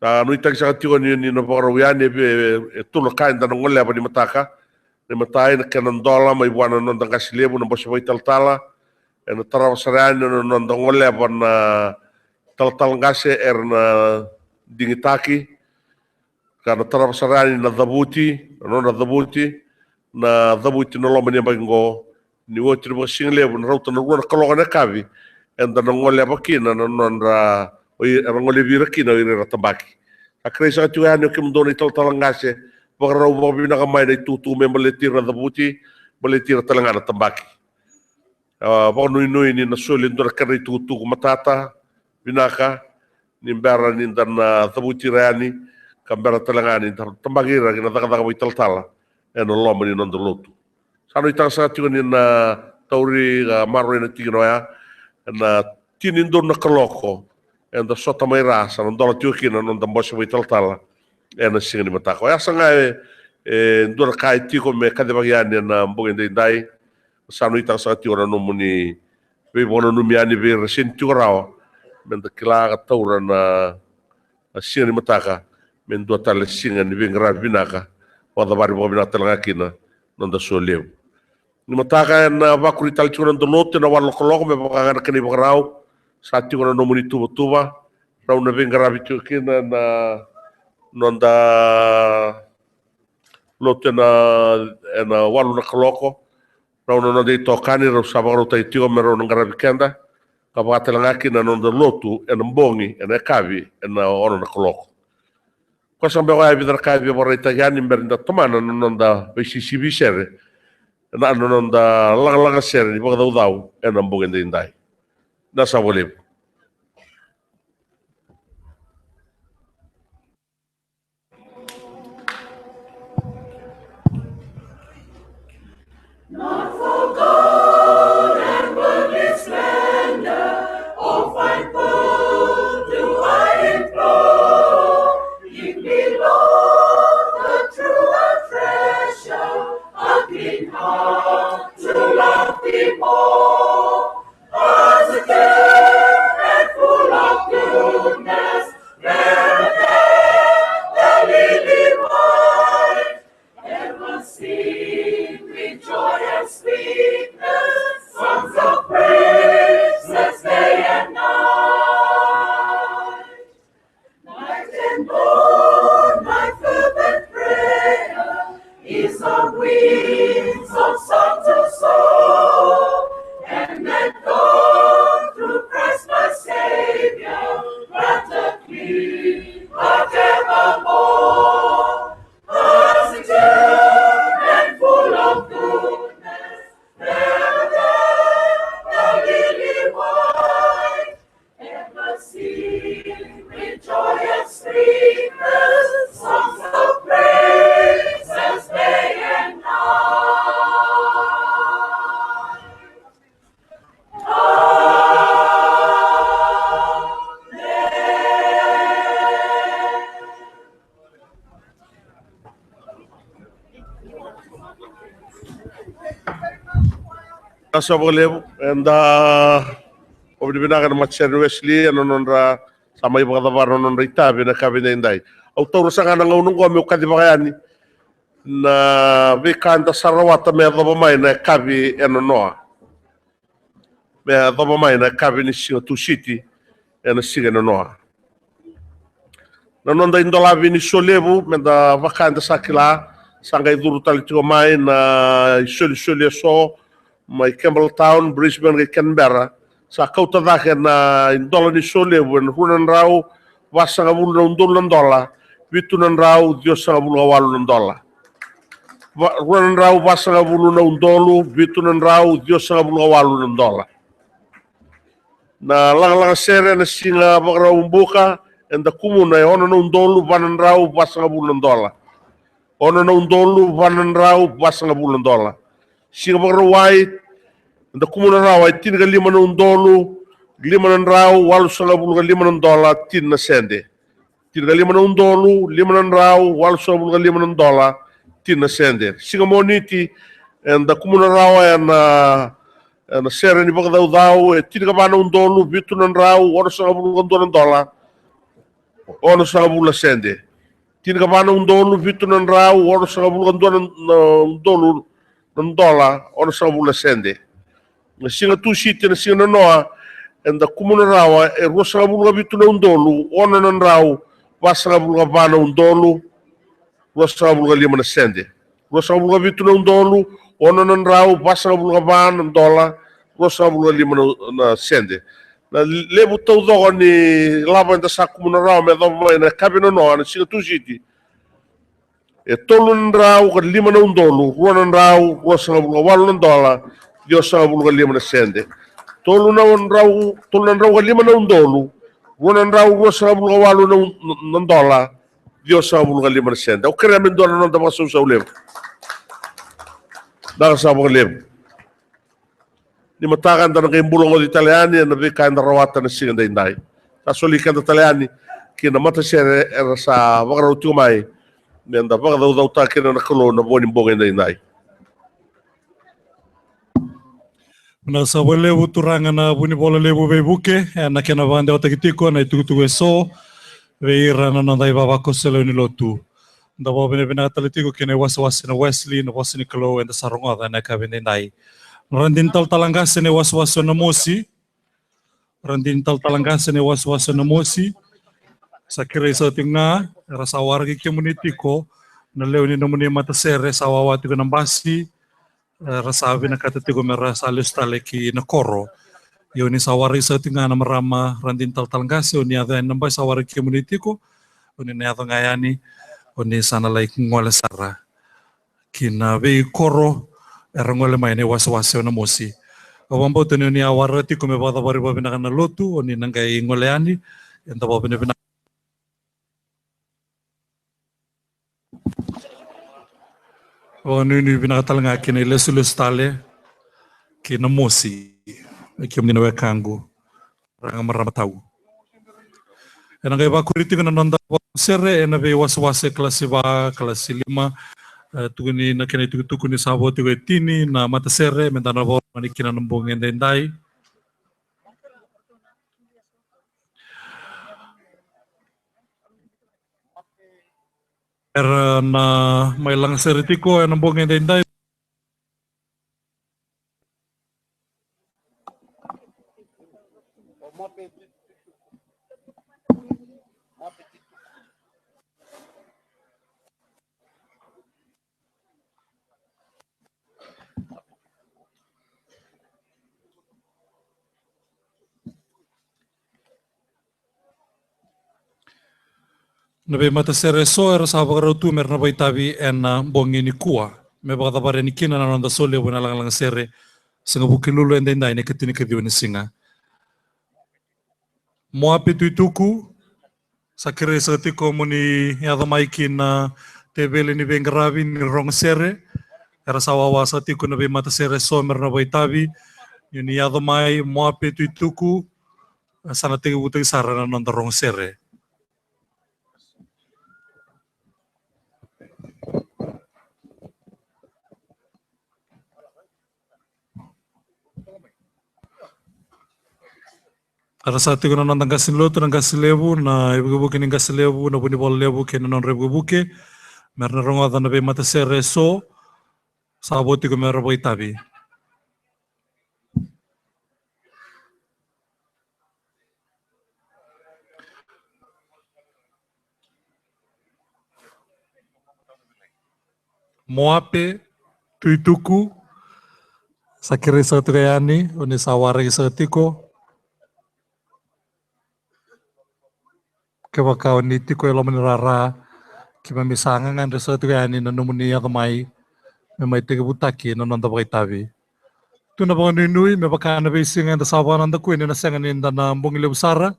Sa nuitaki saka tiko ni, ni na vakarau yani e, e, e tolu na ka eda na goleva ni mataka. Na imatai na kena dola mai vua na noda qase levu na bose vakaitalatala. Ena tarava sara yani na noda goleva na talatala qase era na digitaki. Ka na tarava sara yani na cavuti, na nodra cavuti, na cavuti na loma ni yabaki qo. Ni oti na vakasigalevu, na rauta na rua na kaloko na yakavi, eda na goleva kina na nodra, o i-, era golevi ira kina o ira era tabaki. Sa kerei saka tiko yani o kemudou na italatala qase, vakarau vakavinaka mai na itukutuku me baleti ira na cavuti, baleti ira talega na tabaki. A, vakanuinui ni na soli e dua na kedra itukutuku matata vinaka ni bera ni da na cavuti ira yani, ka bera talega ni da tabaki ira ki na cakacaka vakaitalatala ena loma ni noda lotu. Sa nuitaka saka tiko ni na tauri ka maroroi na tikina oya, ena tinidonu na kaloko eda sota mai ra, sa na dola tiko kina na noda bose vakaitalatala ena siga ni mataka. Oya saka ga e, e dua na ka e tiko me kacivaki yani ena bogi edaidai. Sa nuitaka saka tiko na nomuni veivakananumi yani vei ira sega ni tiko rawa, meda kila ka taura na, na siga ni mataka me dua tale na siga ni veiqaravi vinaka, vakacavari vakavinaka talega kina na noda solevu. Ni mataka ena vakuri tale tiko na noda lotu ena walu na kaloko me vaka ga na kena ivakarau. Sa tiko na nomuni tuvatuva, rau na veiqaravi tiko kina na noda lotu ena, ena walu na kaloko. Rau na noda itokani rau sa vakarautaki tiko me rau na qaravi keda, ka vakatalega kina na noda lotu ena bogi, ena yakavi ena ono na kaloko. Koya sa beka oya e vica na ka e via vakaraitaki yani me ra da tomana na noda veisisivi sere, na, na noda lagalaga sere ni vakacaucau ena bogi edaidai. Vinaka saka vakalevu. Not for gold and worldly splendor, or fine pearl do I implore. Give me, Lord, the truer treasure, a clean heart to love thee more. Positive and full of goodness, better than the lily white. Heaven sing with joy and sweetness, songs of praises day and night. Night and morn, my fervent prayer is on wings of song to soar, and let God through Christ my Savior grant a clean heart evermore. Positive and full of goodness, better than the lily white. Ever sing with joyous singers songs of praises day and night. Amen. Vinaka saka vakalevu, eda vakavinavinaka na matasere ni Wesley ena nodra sa mai vakacavara na nodra itavi ena yakavi edaidai. Au taura saka ga na gauna oqo meu kacivaka yani na veika eda sa rawata me yacova mai na yakavi e nanoa. Me yacova mai na yakavi ni siga Tusiti ena siga e nanoa. Na noda idolavi ni solevu, meda vaka eda sa kila, sa qai curu tale tiko mai na isolisoli eso mai Campbelltown, Brisbane kei Canberra. Sa kauta cake na idola ni solevu ena rua na drau vasagavulu na udolu na dola, vitu na drau ciwasagavulu ka walu na dola. Va, rua na drau vasagavulu na udolu, vitu na drau ciwasagavulu ka walu na dola. Na lagalaga sere ena siga Vakaraubuka eda kumuna e ono na udolu va na drau vasagavulu na dola. Ono na udolu va na drau vasagavulu na dola. Siga Vakarauwai eda kumuna rawa e tinikalima na udolu lima na drau walusagavulu ka lima na dola tini na sede. Tinikalima na udolu lima na drau walusagavulu ka lima na dola tini na sede. Siga Moniti eda kumuna rawa ena, ena sere ni vakacaucau e tinikava na udolu vitu na drau onosagavulu ka dua na dola onosagavulu na sede. Tinikava na udolu vitu na drau onosagavulu ka dua na, na udolu na dola onosagavulu na sede. Na siga Tusiti ena siga nanoa eda kumuna rawa e ruasagavulu ka vitu na udolu ono na drau vasagavulu ka va na udolu ruasagavulu ka lima na sede. Ruasagavulu ka vitu na udolu ono na drau vasagavulu ka va na dola ruasagavulu ka lima na, na sede. Na levu taucoko ni lavo eda sa kumuna rawa me yacova mai na yakavi nanoa na siga Tusiti e tolu na drau ka lima na udolu rua na drau ruasagavulu ka walu na dola ciwasagavulu ka lima na sede. Tolu na drau, tolu na drau ka lima na udolu rua na drau ruasagavulu ka walu na, na dola ciwasagavulu ka lima na sede. Au kerea me dua na noda vakasausau levu. Vinaka saka vakalevu. Ni mataka eda na qai bula goci tale yani ena veika eda rawata na siga daidai. Sa soli keda tale yani ki na matasere era sa vakarau tiko mai me da vakacaucautaka kina na Kalou na vua ni bogi daidai. Vinaka saka vakalevu turaga na vunivola levu veivuke ena kena vakadewataki tiko na itukutuku eso vei ira na noda ivavakoso lewe ni lotu. Da vakavinavinaka tale tiko kei na iwasewase na Wesley na vosa ni Kalou eda sa rogoca ena yakavi daidai. Na radini talatala qase na iwasewase na mosi. Radini talatala qase na iwasewase na mosi. Sa kerei saka tiko ga era sa waraki kemuni tiko Na lewe ni nomuni matasere sa wawa tiko na basi, e, ra sa vinakata tiko me ra sa lesu tale ki na koro. Ia o ni sa waraki saka tiko ga na marama Radini Talatala Qase, o ni yaco yani na basi sa waraki kemuni tiko, o ni na yaco ga yani, o ni sa na lai gole sara ki na veikoro era gole mai na iwasewase o Namosi. Au vakabauta ni o ni a waraka tiko me vakacavari vakavinaka na lotu, o ni na qai gole yani, eda vakavinavinaka. Vakanuinui vinaka tale ga ki na ilesulesu tale ki Namosi, e kemuni na wekaqu, turaga, marama tau. Ena qai vakuri tiko na noda sere ena veiwasewase, kalasi va, kalasi lima, e, tukuni na kena itukutuku ni sa vo tiko e tini na matasere, meda na vakarorogo kina na bogi edaidai. Era na mai lagasere tiko ena bogi edaidai. Na veimatasere eso era sa vakarau tu me ra na vakaitavi ena bogi nikua me vakacavari yani kina na noda solevu ena lagalaga sere, siga Vukelulu edaidai, na ikatinikaciwa ni siga. Moape Tuituku, sa kerei saka tiko mo ni yaco mai ki na teveli ni veiqaravi ni rogo sere. Era sa wawa saka tiko na veimatasere eso me ra na vakaitavi. Ni yaco mai Moape Tuituku, sa na tekivutaki sara na noda rogo sere. Era sa tiko na noda qase ni lotu, na qase levu, na ivukevuke ni qase levu, na vunivola levu kei na nodra ivukevuke me ra na rogoca na veimatasere eso sa vo tiko me ra vakaitavi. Moape Tuituku, sa kerei saka tiko yani, o ni sa waraki saka tiko. Kevaka o ni tiko e loma ni rara, keimami sa gagadre saka tiko yani na nomuni yaco mai me mai tekivutaki na noda vakaitavi. Tu na vakanuinui me vaka na veisiga eda sa vakanadakuya ni na sega ni da na bogi levu sara,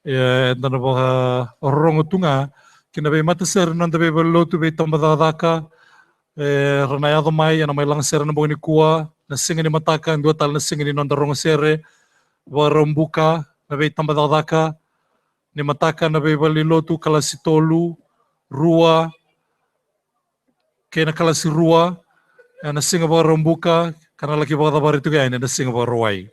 e, eda na vakarorogo tu ga ki na veimatasere ni noda veivalelotu, veitabacakacaka, e, ra na yaco mai, ena mai lagasere na bogi nikua, na siga ni mataka, dua tale na siga ni noda rogo sere vakarau buka, na veitabacakacaka ni mataka, na veivalelotu, kalasi tolu, rua, kei na kalasi rua, ena siga Vakaraubuka, ka na laki vakacavari tiko yani ena siga Vakarauwai.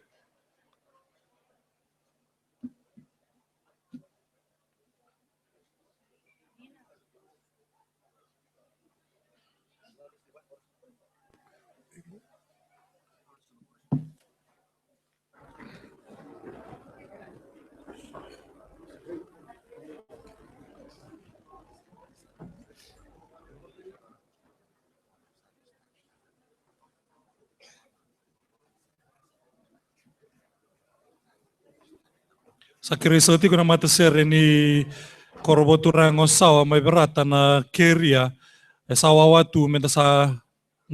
Sa kerei saka tiko na matasere ni koro vakaturaga o Sawa mai Verata, na keria e sa wawa tu meda sa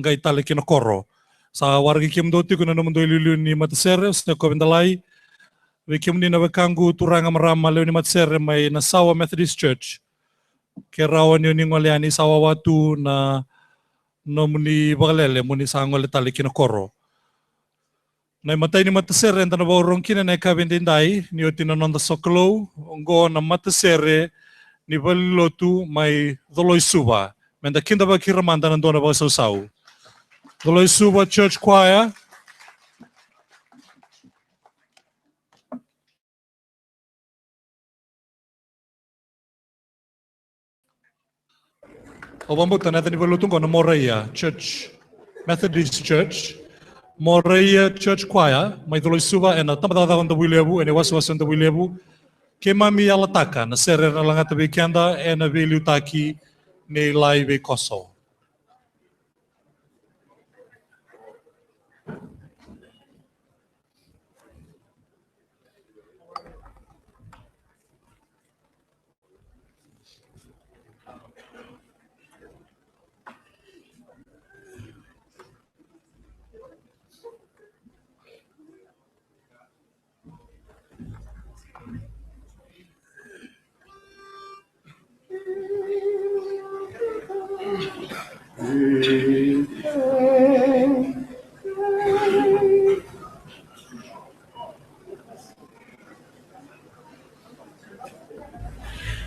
qai tale ki na koro. Sa waraki kemudou tiko na nomudou iliuliu ni matasere, o Seko Vedalai. Vei kemuni na wekaqu turaga, marama, lewe ni matasere mai na Sawa Methodist Church, ke rawa ni o ni gole yani, sa wawa tu na nomuni vakalele mo ni sa gole tale ki na koro. Na imatai ni matasere eda na vakarorogo kina ena yakavi edaidai, ni oti na noda sokalou, oqo na matasere ni valenilotu mai Coloisuva. Meda kidavaki ira mada na dua na vakasausau. Coloisuva Church Choir. Au vakabauta na yaca ni valenilotu oqo na Moriah Church, Methodist Church. Moriah Church Choir mai Coloisuva, ena tabacakacaka o Davuilevu, ena iwasewase o Davuilevu. Keimami yalataka na sere era na lagata vei keda ena veiliutaki Nei Lai Veikoso.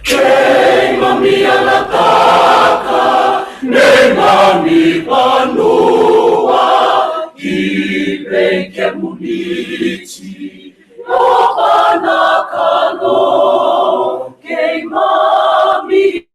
Keimami yalataka neimami vanua ki vei kemuni, Jiova na Kalou, keimami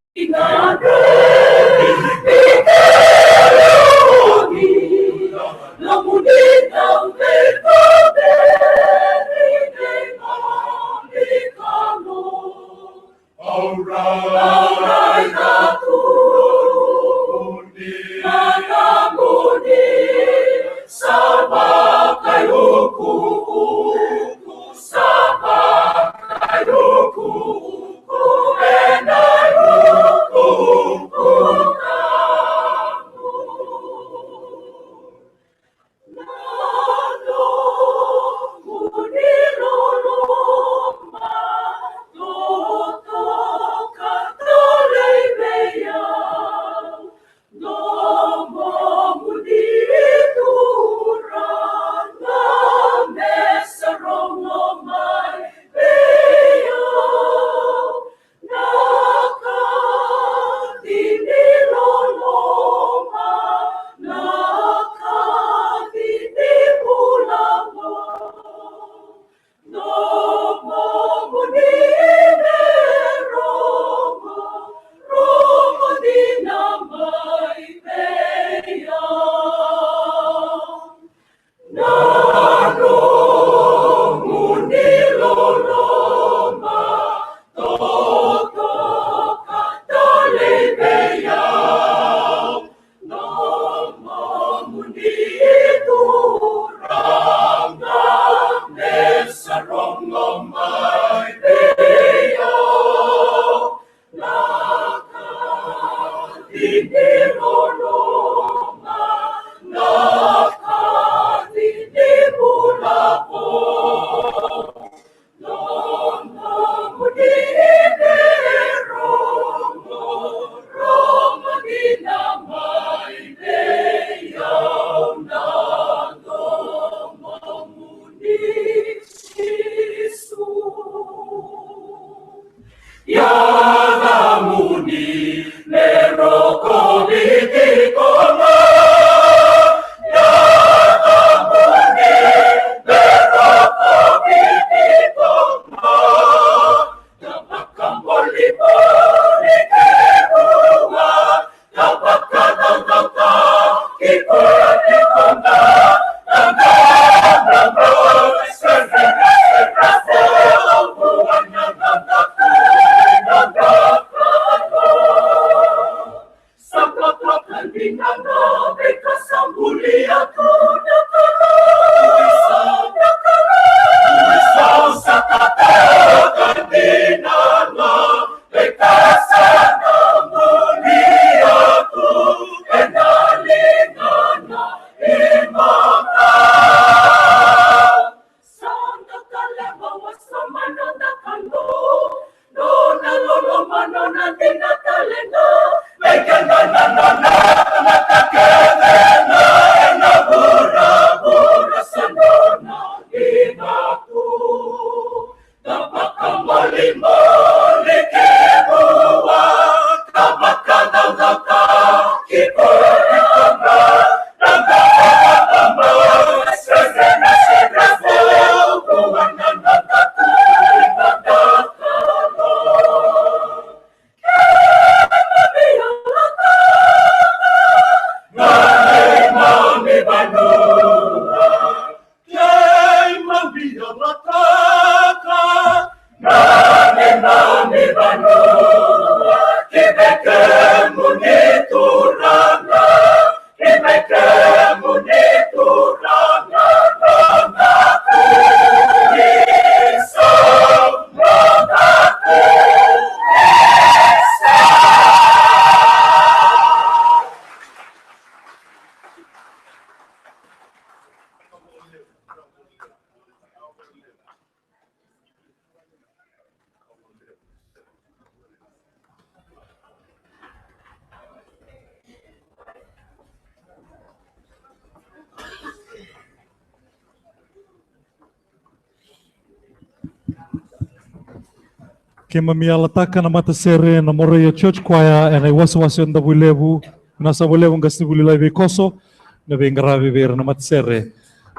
Keimami yalataka na matasere na Moroia Church Choir ena iwasewase o Davuilevu. Vinaka saka vakalevu qasenivuli Laivei Koso na veiqaravi vei ira na matasere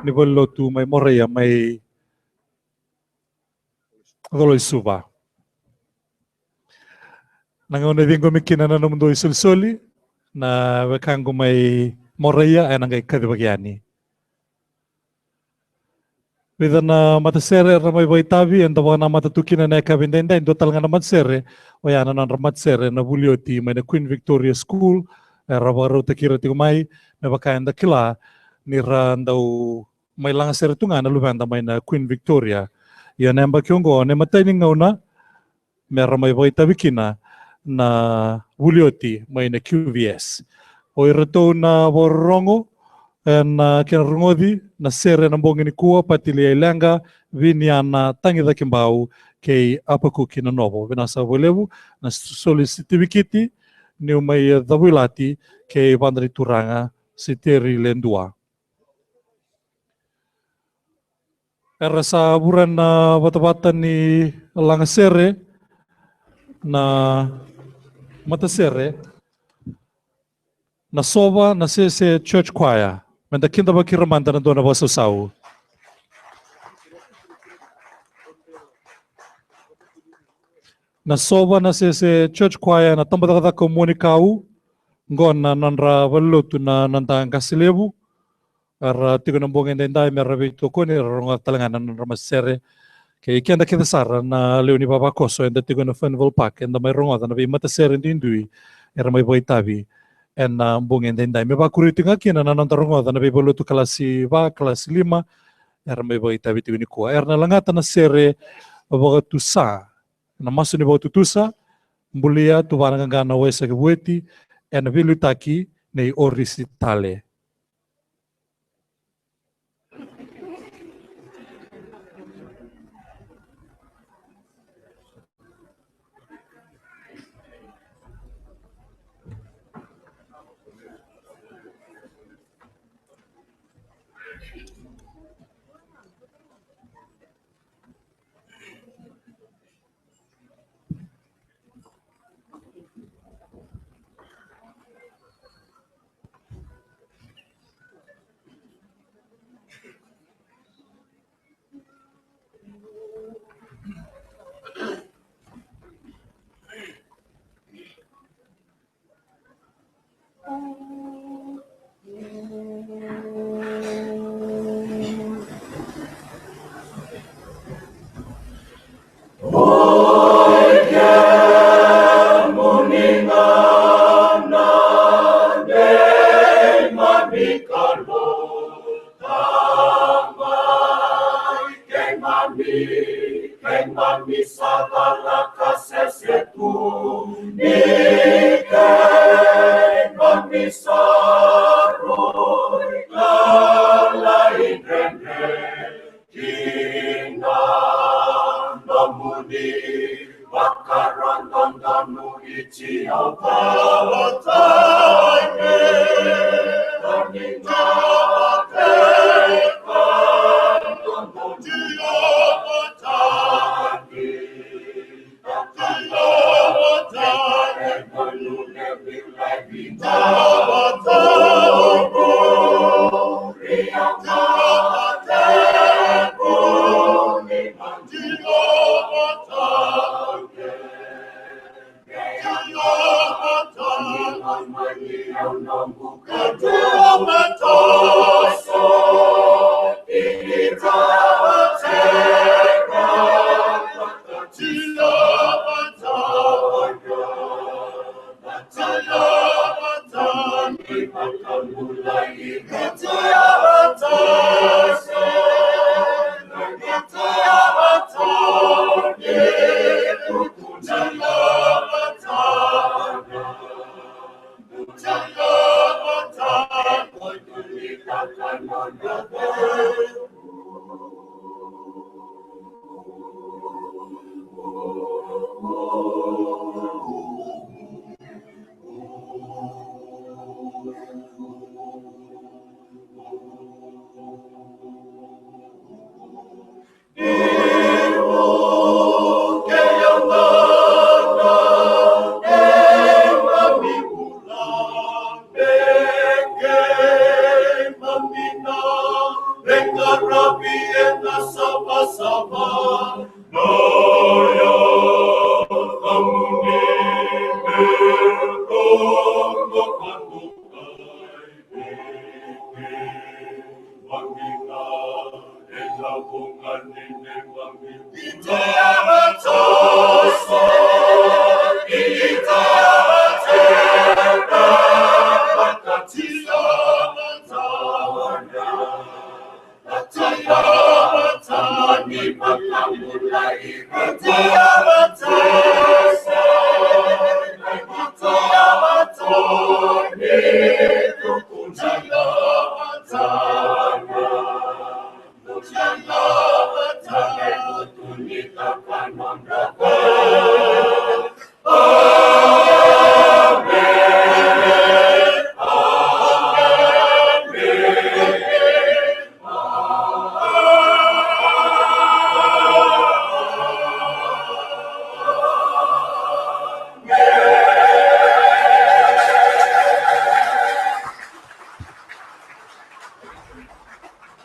ni valenilotu mai Moroia mai Colo-i-Suva. Na gauna e ciqomi kina na nomudou isolisoli na wekaqu mai Moroia ena qai kacivaki yani. Vica na matasere era mai vakaitavi eda vakanamata tu kina ena yakavi edaidai. Dua tale ga na matasere, oya na nodra matasere na vuli oti mai na Queen Victoria School, era vakarautaki ira tiko mai me vaka eda kila ni ra dau mai lagasere tu ga na luveda mai na Queen Victoria. Ia na yabaki oqo na imatai ni gauna me ra mai vakaitavi kina na vuli oti mai na Q V S. O iratou na vakarorogo ena kena rogoci na sere ena bogi nikua: Patilia Ileqa, Viniana Tagicakibau kei Apakuki Nanovo. Vinaka saka vakalevu na soli sitivikiti, Niu mai Cavuilati kei Vada ni Turaga Siteri Ledua. Era sa vura na vatavata ni lagasere na matasere na Sova na Sese Church Choir. Meda kidavaki ira mada na dua na vakasausau. Na Sova na Sese Church Choir na tabacakacaka o Muanikau, qo na nodra valenilotu na Nadaqase Levu. Era tiko na bogi edaidai me ra veitokoni, era rogoca tale ga na nodra matasere. Kei keda kece sara na lewe ni vavakoso eda tiko ena Furnival Park, eda mai rogoca na veimatasere duidui era mai vakaitavi ena bogi edaidai. Me vakuri tiko ga kina na noda rogoca na veivalenilotu kalasi va, kalasi lima era mai vakaitavi tiko nikua. Era na lagata na sere vakatusa, na masu ni vakatutusa: Bulia, Tuvana Qaqana, Waisake Vueti, ena veiliutaki nei Orisi Tale. Keimami, keimami sa cala ka sese tu. Ni keimami sa rui ka lai dredre ki na nomuni vakarau dodonu.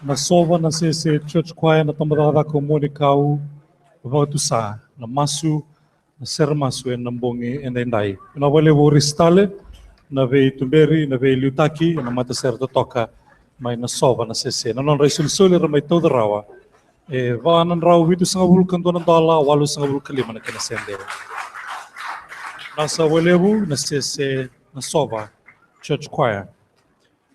Na Sova na Sese Church Choir, na tabacakacaka o Muanikau Vakatusa, na masu, na sere masu ena bogi edaidai. Vinaka vakalevu Risi Tale na veituberi, na veiliutaki ena matasere totoka mai na Sova na Sese. Na nodra isolisoli era mai tauca rawa e va na drau vitusagavulu ka dua na dola, walusagavulu ka lima na kena sede. Vinaka vakalevu na Sese na Sova Church Choir.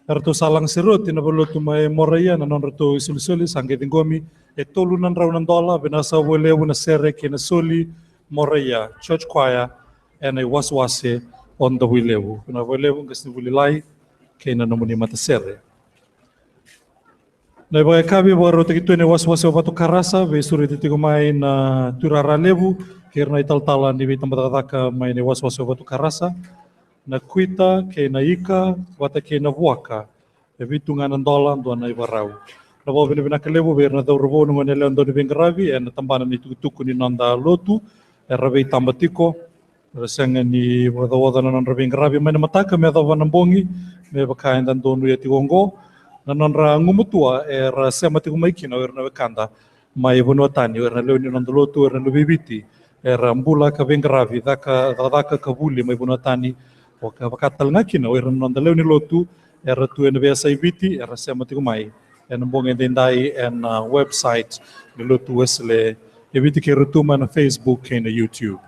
Eratou sa lagasere oti na valenilotu mai Moroia na nodratou isolisoli, sa qai ciqomi e tolu na drau na dola. Vinaka vakalevu na sere kei na soli Moroia Church Choir ena iwasewase o Davuilevu. Vinaka vakalevu qasenivuli Lai kei na nomuni matasere. Na ivakayakavi vakarautaki tu ena iwasewase o Vatukarasa, veisureti tiko mai na tuirara levu kei ira na italatala ni veitabacakacaka mai na iwasewase o Vatukarasa, na kuita kei na ika vata kei na vuaka. E vitu ga na dola dua na ivakarau. Na vakavinavinaka levu vei ira na cauravou, na gone yalewa, dauniveiqaravi ena tabana ni tukutuku ni noda lotu era veitaba tiko. Era sega ni vakacaoca na nodra veiqaravi mai na mataka me yacova na bogi, me vaka eda donuya tiko oqo. Na nodra gumatua era sema tiko mai kina o ira na wekada mai vanua tani, o ira na lewe ni noda lotu, o ira na luve i Viti era bula ka veiqaravi, caka cakacaka ka vuli mai vanua tani. Vaka, vaka tale ga kina o ira na noda lewe ni lotu era tu ena veiyasai Viti era sema tiko mai ena bogi edaidai ena website ni Lotu Wesele e Viti kei ira tu mai na Facebook kei na YouTube.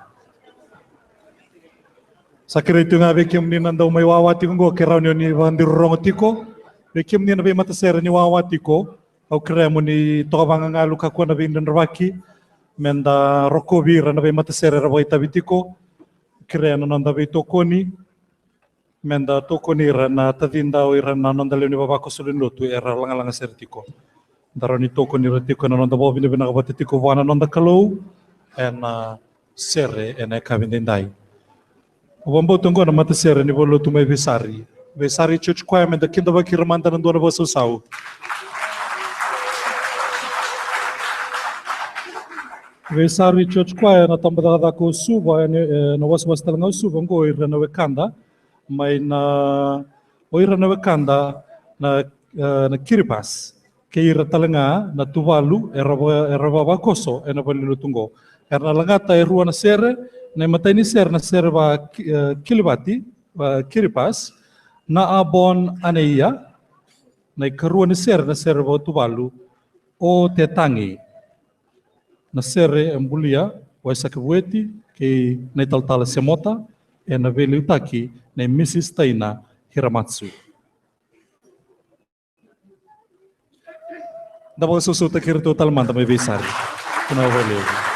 Sa kerei tu ga vei kemuni na dau mai wawa tiko oqo, ke rawa ni o ni vakadirorogo tiko. Vei kemuni na veimatasere ni wawa tiko, au kerea mo ni toka vagagalu, kakua na veidredrevaki, meda rokovi ira na veimatasere era vakaitavi tiko. Kerea na noda veitokoni, meda tokoni ira na tacida, o ira na noda lewe ni vavakoso lewe ni lotu era lagalaga sere tiko. Da rawa ni tokoni ira tiko ena noda vakavinavinaka vata tiko vua na noda Kalou ena sere ena yakavi edaidai. Au vakabauta oqo na matasere ni valenilotu mai Veisari, Veisari Church Choir, meda kidavaki ira mada na dua na vakasausau. Veisari Church Choir na tabacakacaka o Suva, ena, ena wasewase tale ga o Suva oqo, ira na wekada mai na, o ira na wekada na, e, na Kiribati kei ira tale ga na Tuvalu era va, era vavakoso ena valenilotu oqo. Era na lagata e rua na sere, na imatai ni sere na sere va, e, Kilivati, va Kiribati, na Abon Aneia, na ikarua ni sere na sere va Tuvalu, O Te Tagi. Na sere e bulia Waisake Vueti kei na italatala Semota, ena veiliutaki nei Mrs Taina Hiramatsu. Da vakasausautaki iratou tale mada mai Veisari. Vinaka vakalevu.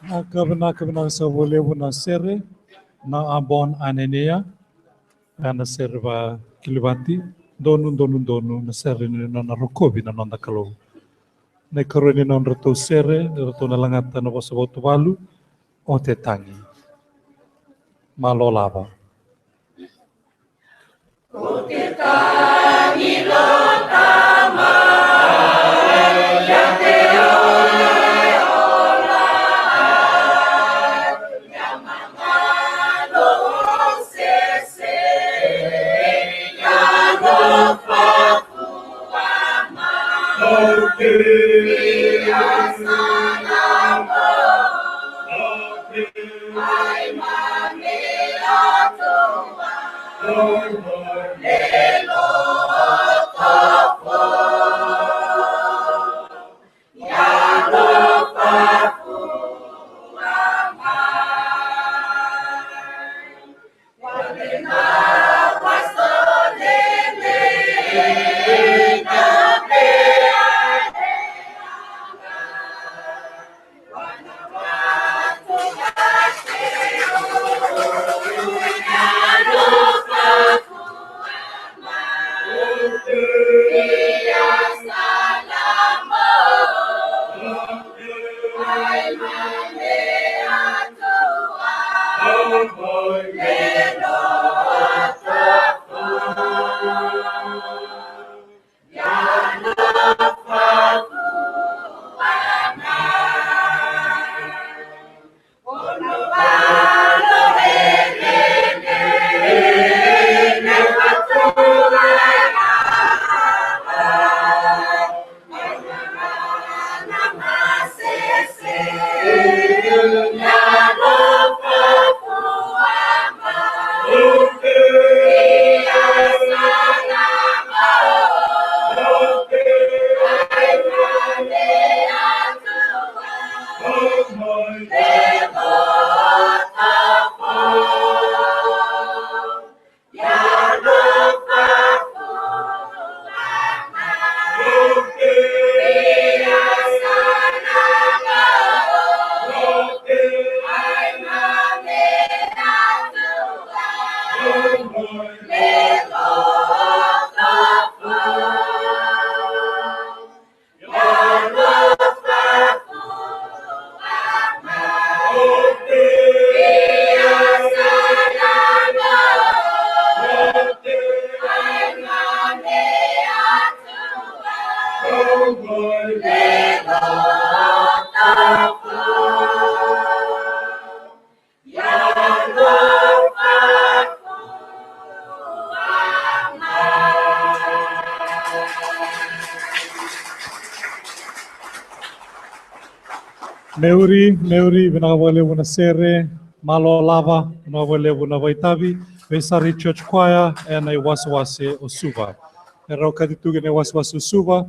Vinaka, vinaka, vinaka saka vakalevu na sere, na Abon Anenia, ena sere vakilivati, donu, donu, donu, na sere ni nona rokovi na noda Kalou. Na ikarua ni nodratou sere, ni ratou na lagata na vosa vakatuvalu, O Te Tagi. Malolava. Meuri, Meuri, vinaka vakalevu na sere, malolava, vinaka vakalevu na vakaitavi, vei Sari Church Choir, ena iwasewase o Suva. Era okati tu kina iwasewase o Suva,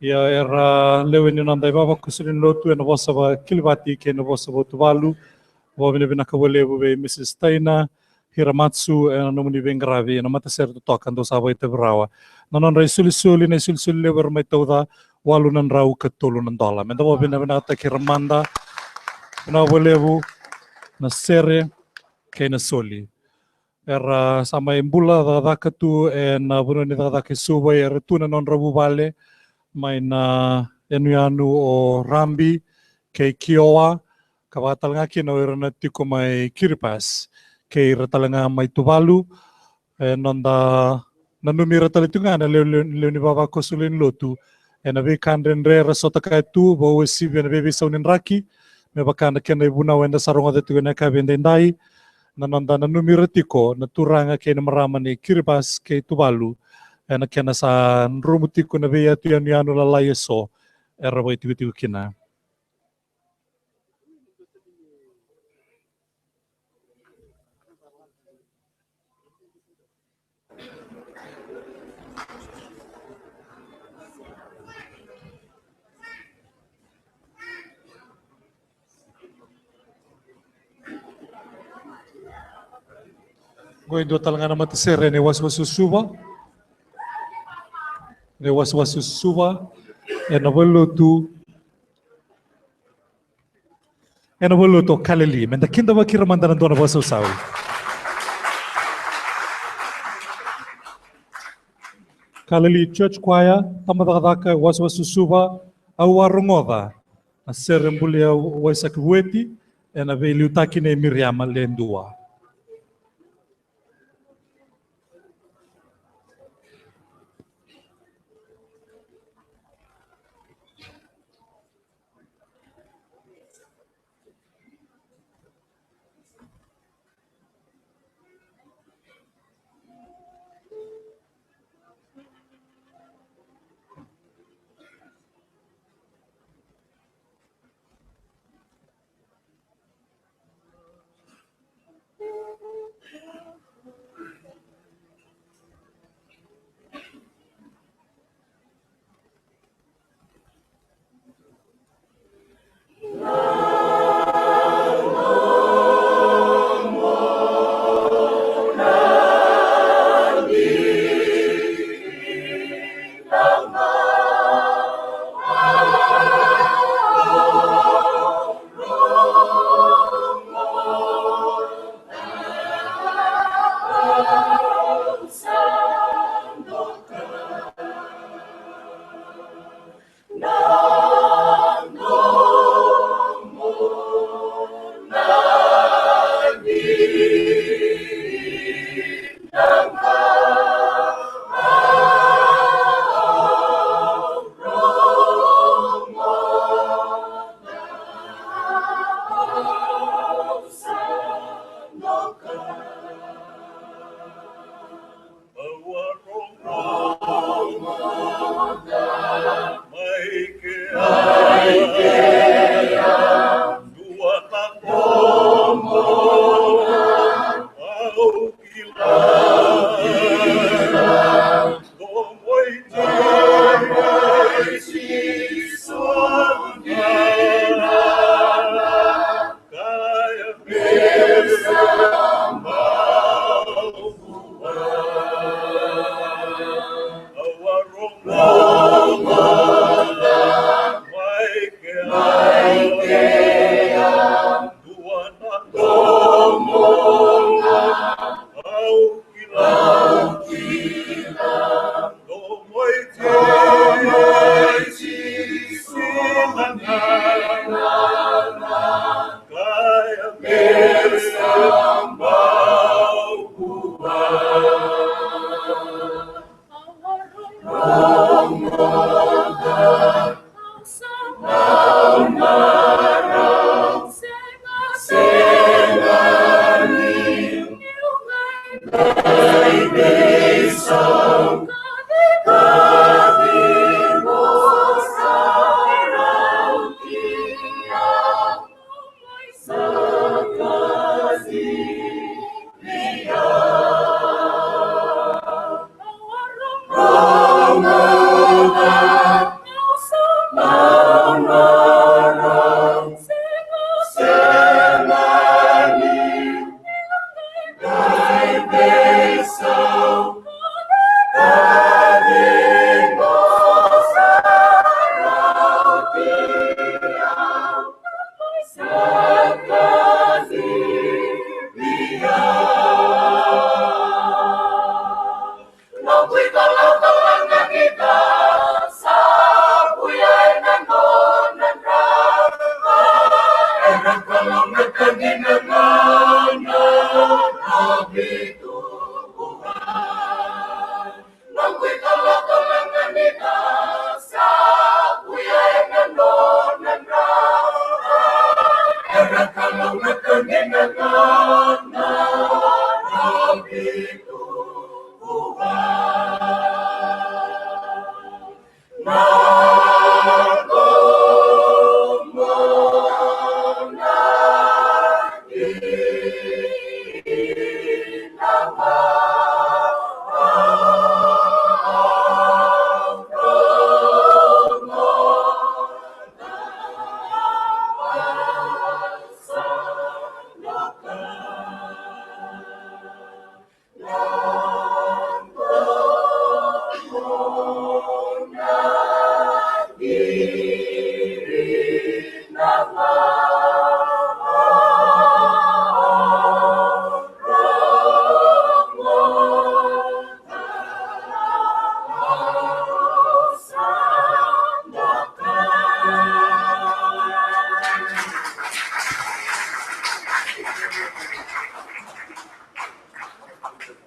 ia era lewe ni noda ivavakoso ni lotu, ena vosa vakilivati kei na vosa vakatuvalu, vakavinavinaka vakalevu vei Missus Taina Hiramatsu, ena nomuni veiqaravi, ena matasere totoka, dou sa vakaitavi rawa. Na nodra isolisoli, na isolisoli levu era mai tauca, walu na drau ka tolu na dola. Meda vakavinavinakataki ira mada, vinaka vakalevu, na sere, kei na soli. Era sa mai bula cakacaka tu, ena vanua ni cakacaka e Suva, era tu na nodra vuvale, mai na yanuyanu o Rabi, kei Kioa, ka vaka tale ga kina o ira na tiko mai Kiribati, kei ira tale ga mai Tuvalu. E noda nanumi ira tale tu ga na lewe, lewe, lewe ni vavakoso lewe ni lotu ena veika dredre era sotakaya tu, vakauasivi ena veiveisau ni draki, me vaka na kena ivunau eda sa rogoca tiko ena yakavi edaidai. Na noda nanumi ira tiko na turaga kei na marama ni Kiribati kei Tuvalu ena kena sa drumu tiko na veiyatuyanuyanu lalai eso era vakaitikotiko kina. Qo e dua tale ga na matasere ena iwasewase o Suva. Ena iwasewase o Suva, ena valenilotu, ena valenilotu o Kaleli. Meda kidavaki ira mada na dua na vakasausau. Kaleli Church Choir, tabacakacaka, iwasewase o Suva, Au a Rogoca. Na sere bulia o Aisake Vueti, ena veiliutaki nei Miriama Ledua.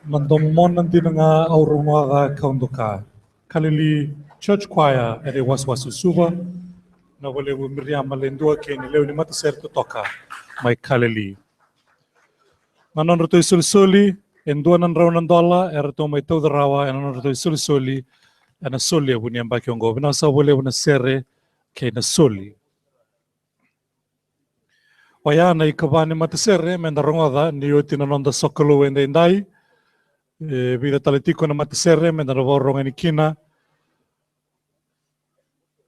Na domona dina ga au rogoca kau doka. Kalili Church Choir ena iwasewase o Suva, na Valevu Miriama Ledua kei na lewe ni matasere totoka mai Kalili. Na nodratou isolisoli e dua na drau na dola eratou mai tauca rawa ena nodratou isolisoli ena Solevu ni yabaki oqo. Vinaka saka vakalevu na sere kei na soli. Oya na ikava ni matasere meda rogoca ni oti na noda sokalou edaidai. E vica tale tiko na matasere meda na vakarorogo yani kina.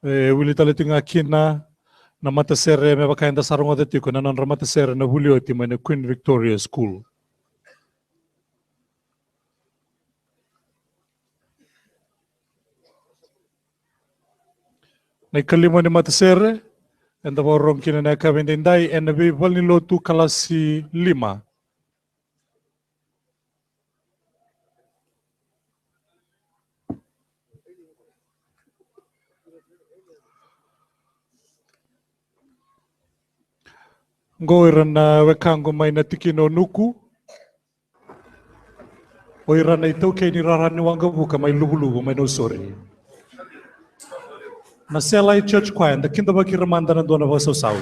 E wili tale tiko ga kina na matasere me vaka eda sa rogoca tiko na nodra matasere na vuli oti mai na Queen Victoria School. Na ikalima ni matasere eda vakarorogo kina na yakavi edaidai ena veivalenilotu kalasi lima. Qo ira na wekaqu mai na tikina o Nuku. O ira na itaukei ni rara ni waqavuka mai Luvuluvu mai Nausori. Na Selai Church Choir, da kidavaki ira mada na dua na vakasausau.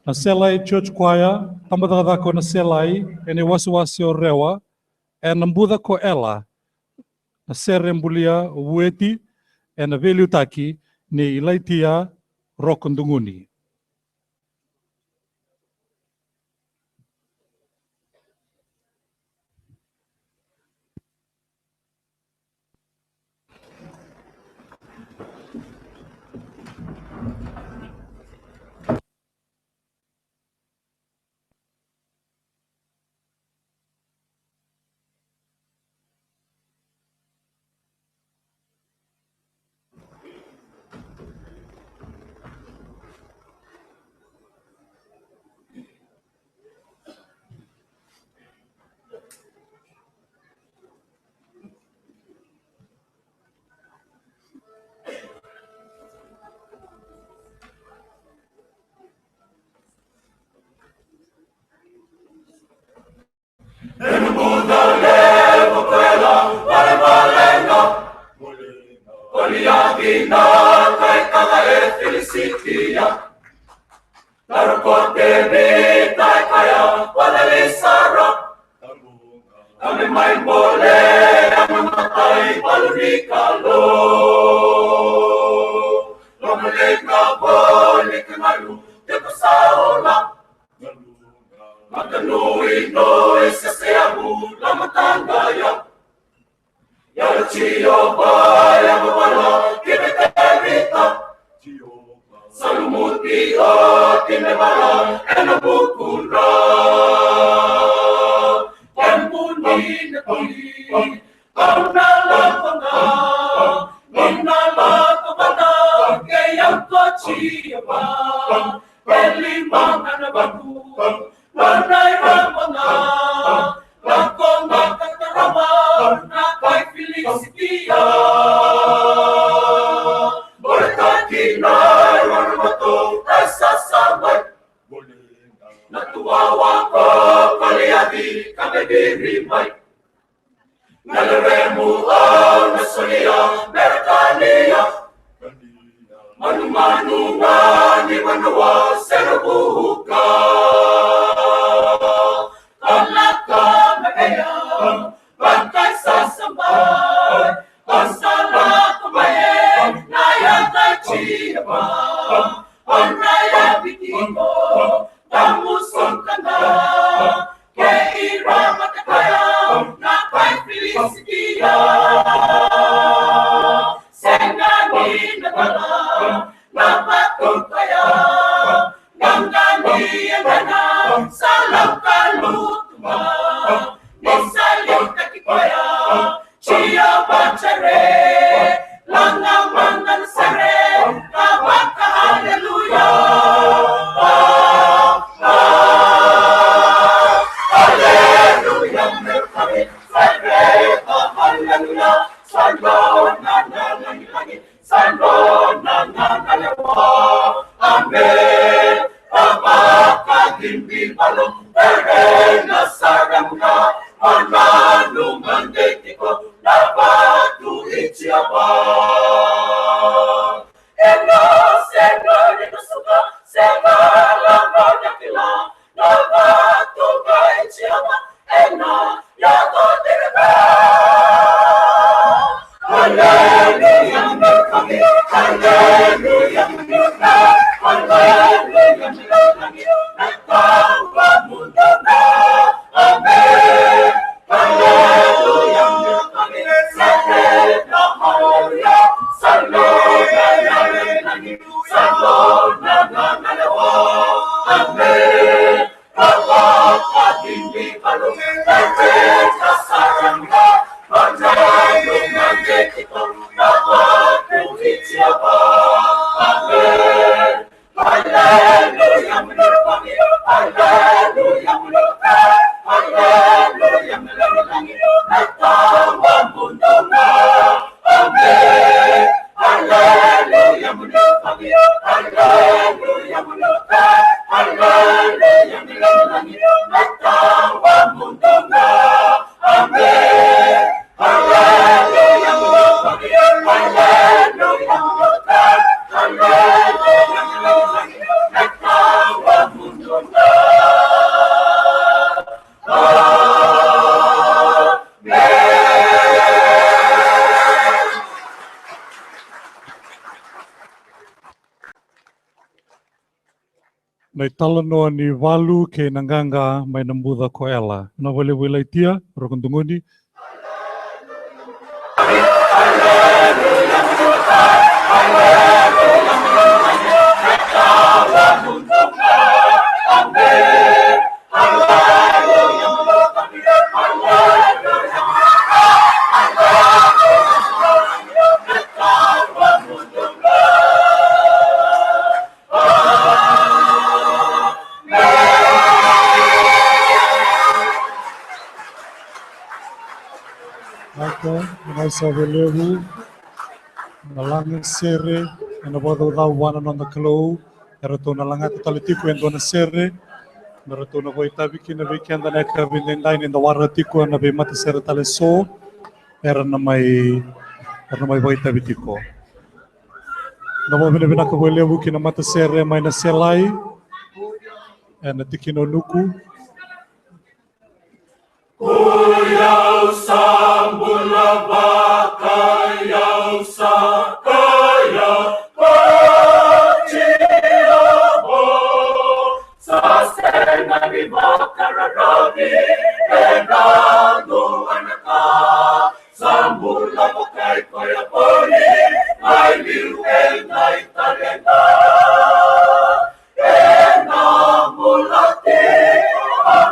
Na Selai Church Choir, tabacakacaka o na Selai ena iwasewase o Rewa, ena buca ko Ela, na sere bulia Vueti, ena veiliutaki ni Ilaitia Rokoduguni. Tuma ni vanua sere vuka. Kalaka me vei au, vakai sasabai. O sa lako mai e na yaca i Jiova. O na yavi tiko, damusuka ga. Kei ira matakaya na kai Filisitia. Sega ni na cala na vatu koya. Qaqa ni yaqana sa lauka lutu ga. Ni sa liutaki koya Jiova Jire, laga mada na sere, ka vaka haleluya. Ah, ah, haleluya, me kari, sere, ah, haleluya. Sa dona na lagilagi, sa dona na lewa. Amen. Ka vakacibi valu, ere na saramuka, mananu made tiko na vatu i Jiova. Ena sega ni na suka, sega lako na kila, na vatu ga i Jiova, ena yaco tiko ga. Haleluya, haleluya, haleluya, haleluya, haleluya. Amen. Haleluya, haleluya, haleluya. Amen. Na italanoa ni valu kei na qaqa mai na buca ko Ela. Na valevu i Laitia, Roko Duguni. Aka, na sa valevu na lagasere ena vakacaucau vua na noda Kalou. Eratou na lagata tale tiko e dua na sere me ratou na vakaitavi kina vei keda na yakavi edaidai, ni da waraka tiko na veimatasere tale eso era na mai, era na mai vakaitavi tiko. Na vakavinavinaka vakalevu ki na matasere mai Naselai ena tikina o Nuku. Ko i au sa bula vaka i au sa kaya ko Jiova. Sa sega ni vakararavi e na dua na ka. Sa bula vaka i koya voli mai liu e na i talega. E na bula tiko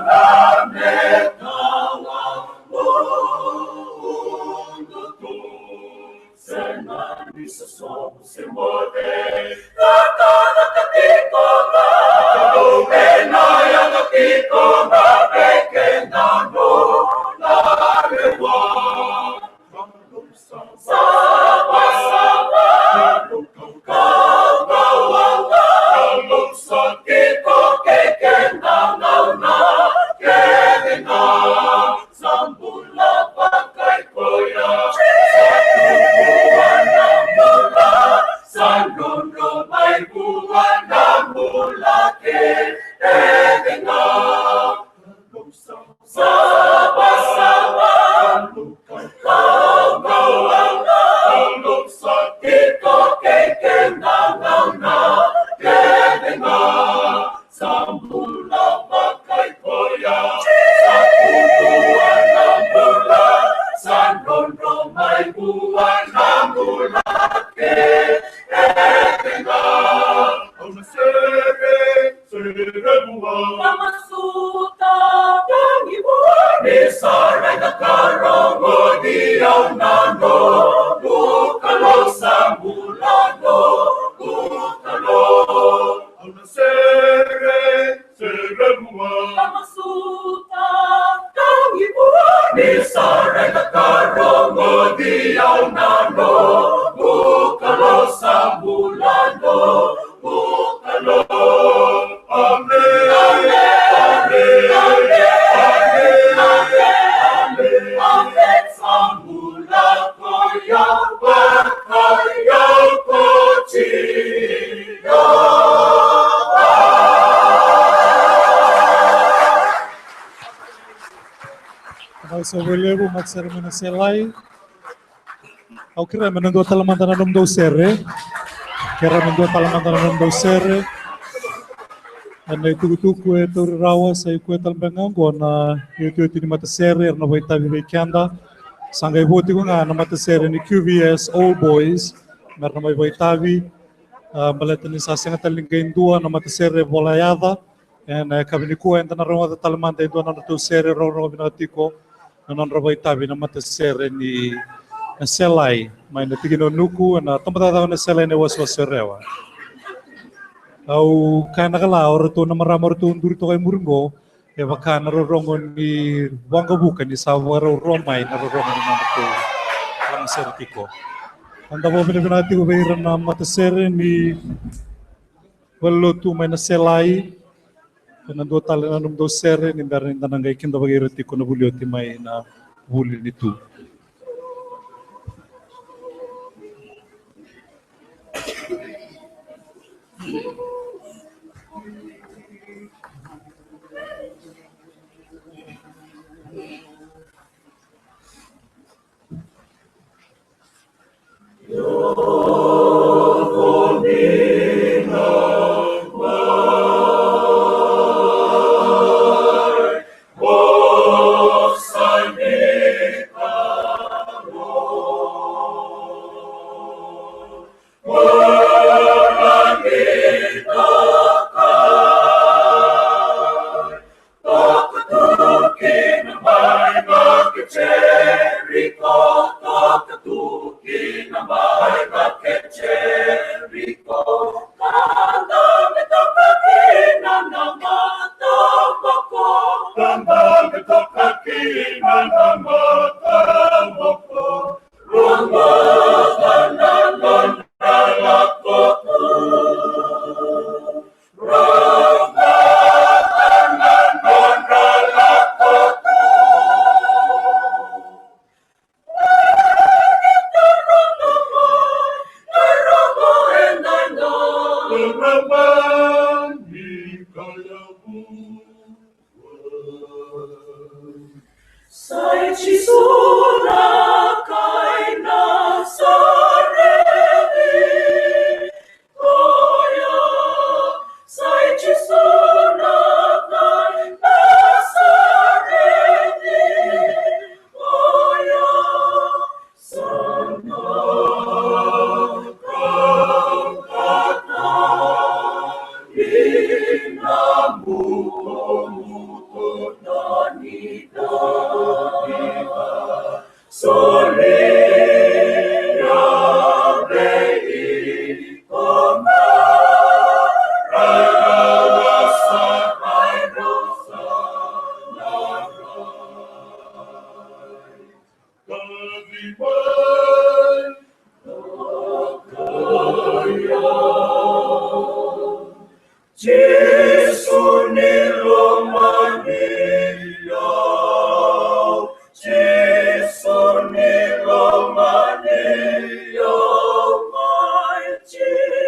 ga me tawa mudu tu. Sega ni sosomu se moce. Cakacaka tiko ga. E na yaga tiko ga vei keda nona lewa. Sava, sava, ka vakawawa, ka vakasautiko kei keda na gauna kece ga. Sa bula vaka i koya, sa tu vua na bula, sa drodro mai Vua na bula kece ga. Savasava, gauna, gauna, sa tiko kei keda gauna kece ga. Sa bula vakai koya, sa tu vua na bula, sa drodro mai vua na bula kece ga. Au na sere, sere vua. Au na masuta, tagi vua. Ni sa raica ka rogoci au na noqu Kalou, sa bula noqu Kalou. Au na sere, sere vua. Au na masuta, tagi vua. Ni sa raica ka rogoci au na noqu Kalou, sa bula noqu Kalou. Amen. Amen. Amen. Amen. Amen. Sa bula koya, koya, koya. Vinaka vakalevu, matasere mai na Selai. Au kerea me na dua tale mada na nomudou sere. Kerea me dua tale mada na nomudou sere. Ena itukutuku e tauri rawa, sa i koya tale beka ga oqo na iotioti ni matasere era na vakaitavi vei keda. Sa qai vo tiko ga na matasere ni Q V S Old Boys me ra na mai vakaitavi. A, baleta ni sa sega tale ni qai dua na matasere e vola yaca. Ena yakavi nikua eda na rogoca tale mada e dua na nodratou sere, rogorogo vinaka tiko na nodra vakaitavi na matasere ni Selai mai na tikina o Nuku, ena tabacakacaka na Selai ena iwasewase o Rewa. Au kaya na kala, o ratou na marama o ratou duri toka e muri qo, e vaka na rorogo ni waqavuka ni sa vakarau ro mai na rorogo ni nodratou lagasere tiko. Au da vakavinavinaka tiko vei ira na matasere ni valenilotu mai na Selai. Ena dua tale na nomudou sere ni bera ni da na qai kidavaki ira tiko na vuli oti mai na vuli ni tu. Toka tu kina mai na ke Jeriko, toka tu kina mai na ke Jeriko. Kanda me toka kina na mataboko, kanda me toka kina na mataboko. Rogoca na nodra lako tu. Sa i Jisu na kai Nasareci, koya. Sa i Jisu na kai Nasareci, koya. Jisu ni lomani au, Jisu ni lomani au, mai Jisu.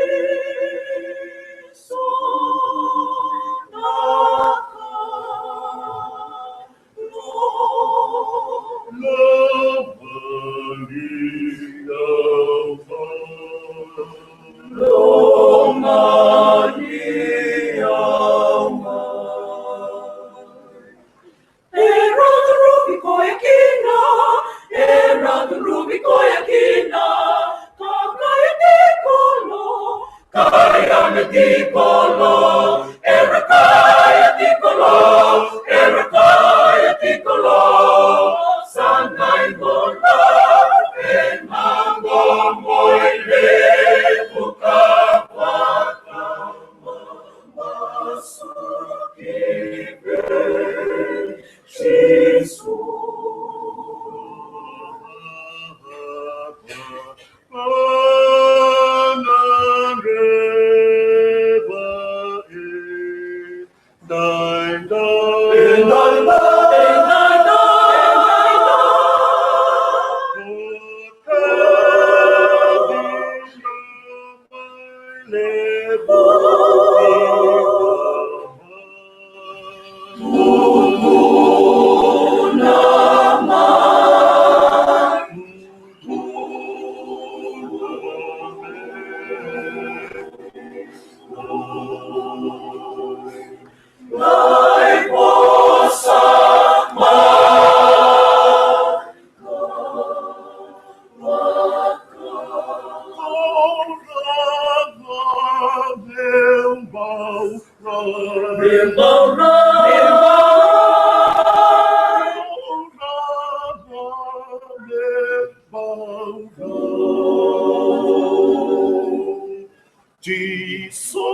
Jisu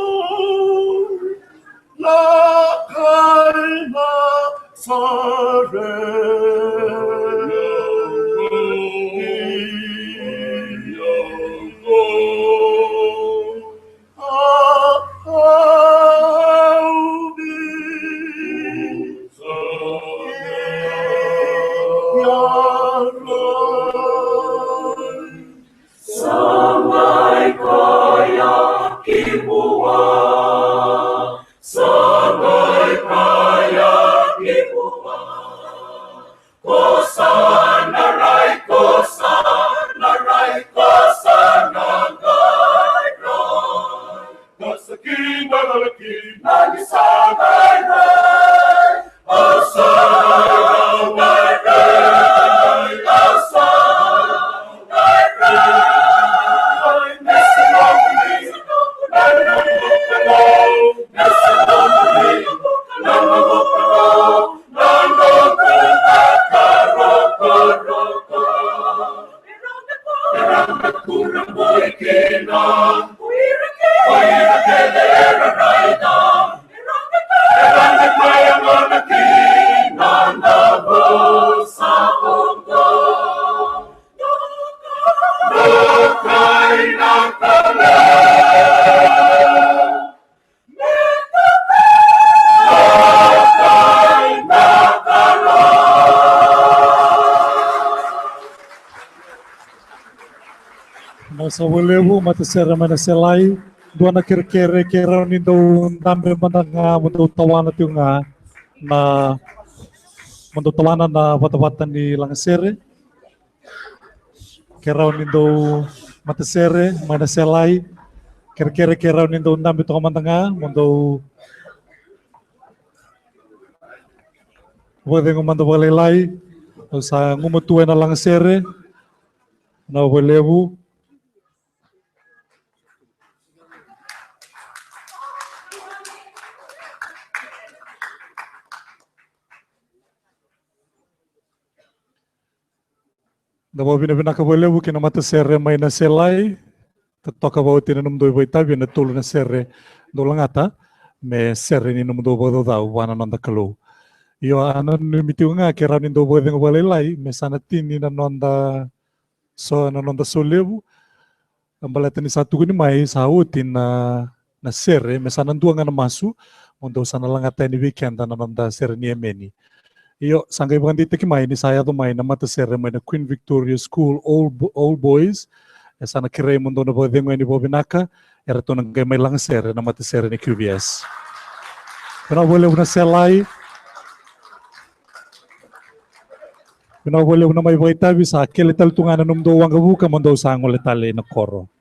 na kai Nasareti. Sa mai kaya ki vua, sa mai kaya ki vua. Ko sa na rai, ko sa na rai, ko sa na qai rai. Ka sa kina na laki na ni sa qai rai. O sa qai rai, o sa qai rai. Vinaka vakalevu, matasere mai Naselai. Dua na kerekere, ke rawa ni dou dabe mada ga mo dou tawana tiko ga na, mo dou tawana na vatavata ni lagasere. Ke rawa ni dou, matasere mai Naselai, kerekere ke rawa ni dou dabe toka mada ga mo dou vakacegu mada vakalailai. Au sa gumatua ena lagasere. Vinaka vakalevu. Da vakavinavinaka vakalevu ki na matasere mai Naselai. Totoka vakaoti na nomudou ivakaitavi ena tolu na sere dou lagata me sere ni nomudou vakacaucau vua na noda Kalou. Io, a nanumi tiko ga ke rawa ni dou vakacegu vakalailai me sa na tini na noda so, na noda so levu. Baleta ni sa tukuni mai sa oti na, na sere, me sa na dua ga na masu mo dou sa na lagata yani vei keda na noda sere ni emeni. Io, sa qai vakadeitaki mai ni sa yaco mai na matasere mai na Queen Victoria School Old, Old Boys. E sa na kerei mo dou na vakacegu yani vakavinaka, eratou na qai mai lagasere na matasere ni Q V S. Vinaka vakalevu Naselai. Vinaka vakalevu na mai vakaitavi, sa kele tale tu ga na nomudou waqavuka mo dou sa gole tale ina koro.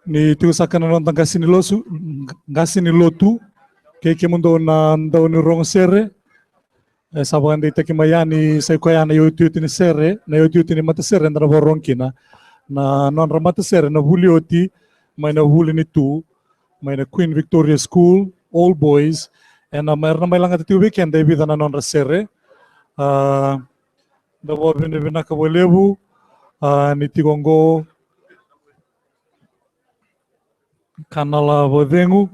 Ni tiko saka na noda qase ni lotu, qase ni lotu, kei kemudou na dau ni rogo sere, e sa vakadeitaki mai yani, sa i koya na iotioti ni sere, na iotioti ni matasere eda na vakarogo kina. Na nodra matasere na vuli oti mai na vuli ni tu, mai na Queen Victoria School, Old Boys. Ena, era na mai lagata tiko vei keda e vica na nodra sere. A, da vakavinavinaka vakalevu, a, ni tiko oqo. Kanala vakacegu,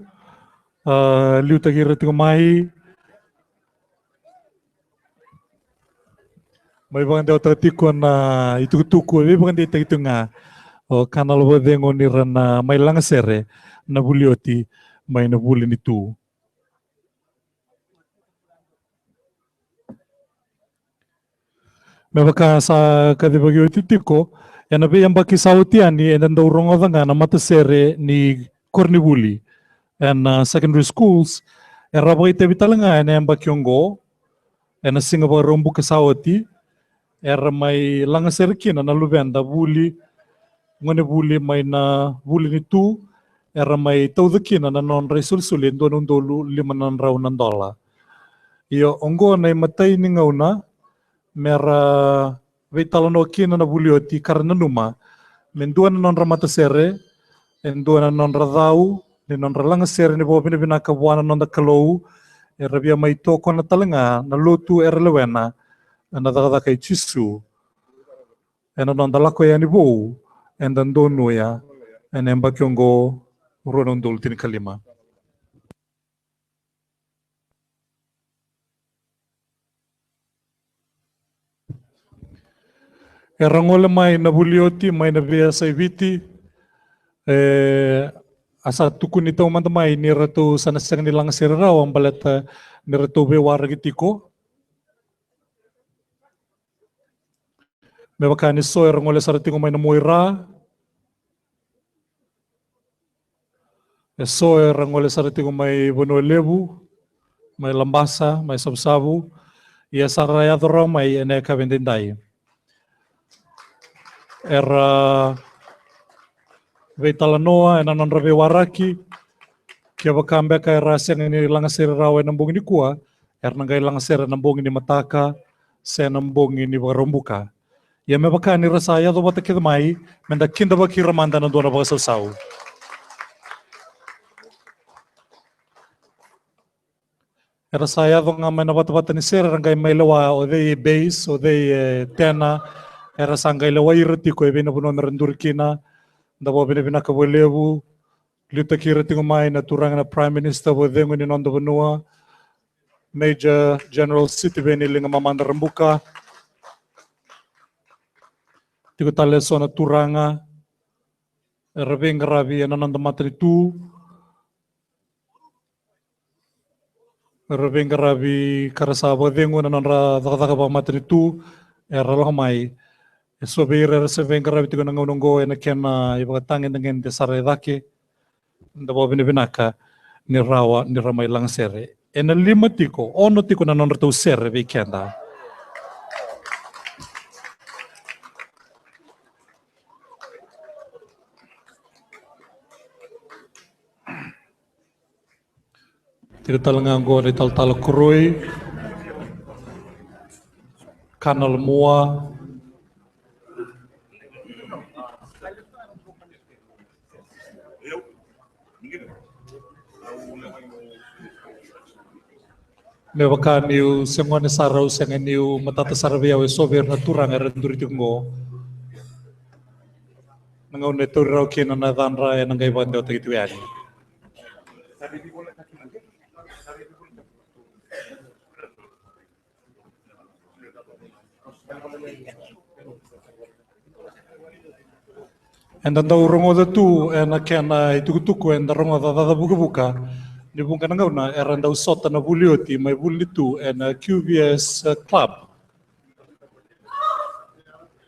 a, liutaki ira tiko mai. Mai vakadewataka tiko na itukutuku e veivakadeitaki tiko ga o kanala vakacegu ni ra na mai lagasere na vuli oti mai na vuli ni tu. Me vaka sa kacivaki oti tiko, ena veiyabaki sa oti yani eda dau rogoca ga na matasere ni koronivuli ena, a, secondary schools. Era vakaitavi tale ga ena yabaki oqo, ena siga Vakaraubuka sa oti, era mai lagasere kina na luveda vuli, gonevuli mai na vuli ni tu, era mai tauca kina na nodra isolisoli e dua na udolu lima na drau na dola. Io, oqo na imatai ni gauna mera veitalanoa kina na vuli oti ka ra nanuma me dua na nodra matasere, e dua na nodra cau ni nodra lagasere ni vakavinavinaka vua na noda Kalou, era via mai tokona tale ga na lotu era lewena ena cakacaka i Jisu. Ena noda lako yani vou, eda donuya ena yabaki oqo rua na udolu tinikalima. Era gole mai na vuli oti mai na veiyasai Viti. E, a sa tukuni taumada mai ni ratou sa na sega ni lagasere rawa baleta ni ratou veiwaraki tiko. Me vaka ni so era gole sara tiko mai na Muaira. E so era gole sara tiko mai Vanua Levu, mai Labasa, mai Savusavu. Ia sa ra yaco rawa mai ena yakavi edaidai. Era veitalanoa ena nodra veiwaraki. Kevaka beka era sega ni lagasere rawa ena bogi nikua, era na qai lagasere ena bogi ni mataka se na bogi ni Vakaraubuka. Ia me vaka ni ra sa yaco vata kece mai, me da kidavaki ira mada na dua na vakasausau. Era sa yaco ga mai na vatavata ni sere, era qai mai lewa o cei e bass, o cei e tenor. Era sa qai lewai ira tiko e vei na vanua me ra duri kina. Da vakavinavinaka vakalevu. Liutaki ira tiko mai na turaga na Prime Minister vakacegu ni noda vanua, Major General Sitiveni Ligamamada Rabuka. Tiko tale e so na turaga era veiqaravi ena noda matanitu. Era veiqaravi ka ra sa vakacegu ena nodra cakacaka vakamatanitu, era lako mai. E so vei ira era se veiqaravi tiko na gauna oqo ena kena ivakatagedegede sara e cake. Da vakavinavinaka ni rawa ni ra mai lagasere. Ena lima tiko, ono tiko na nodratou sere vei keda. Tiko tale ga oqo na italatala Koroi, Colonel Mua. Me vaka niu se gone sara, au sega niu matata sara vei au e so vei ira na turaga era duri tiko oqo. Na gauna e tauri rawa kina na yacadra ena qai vakadewataki tiko yani. Eda dau rogoca tu ena kena itukutuku, eda rogoca caca vukavuka ni vuqa na gauna era dau sota na vuli oti mai vuli tu ena Q V S Club.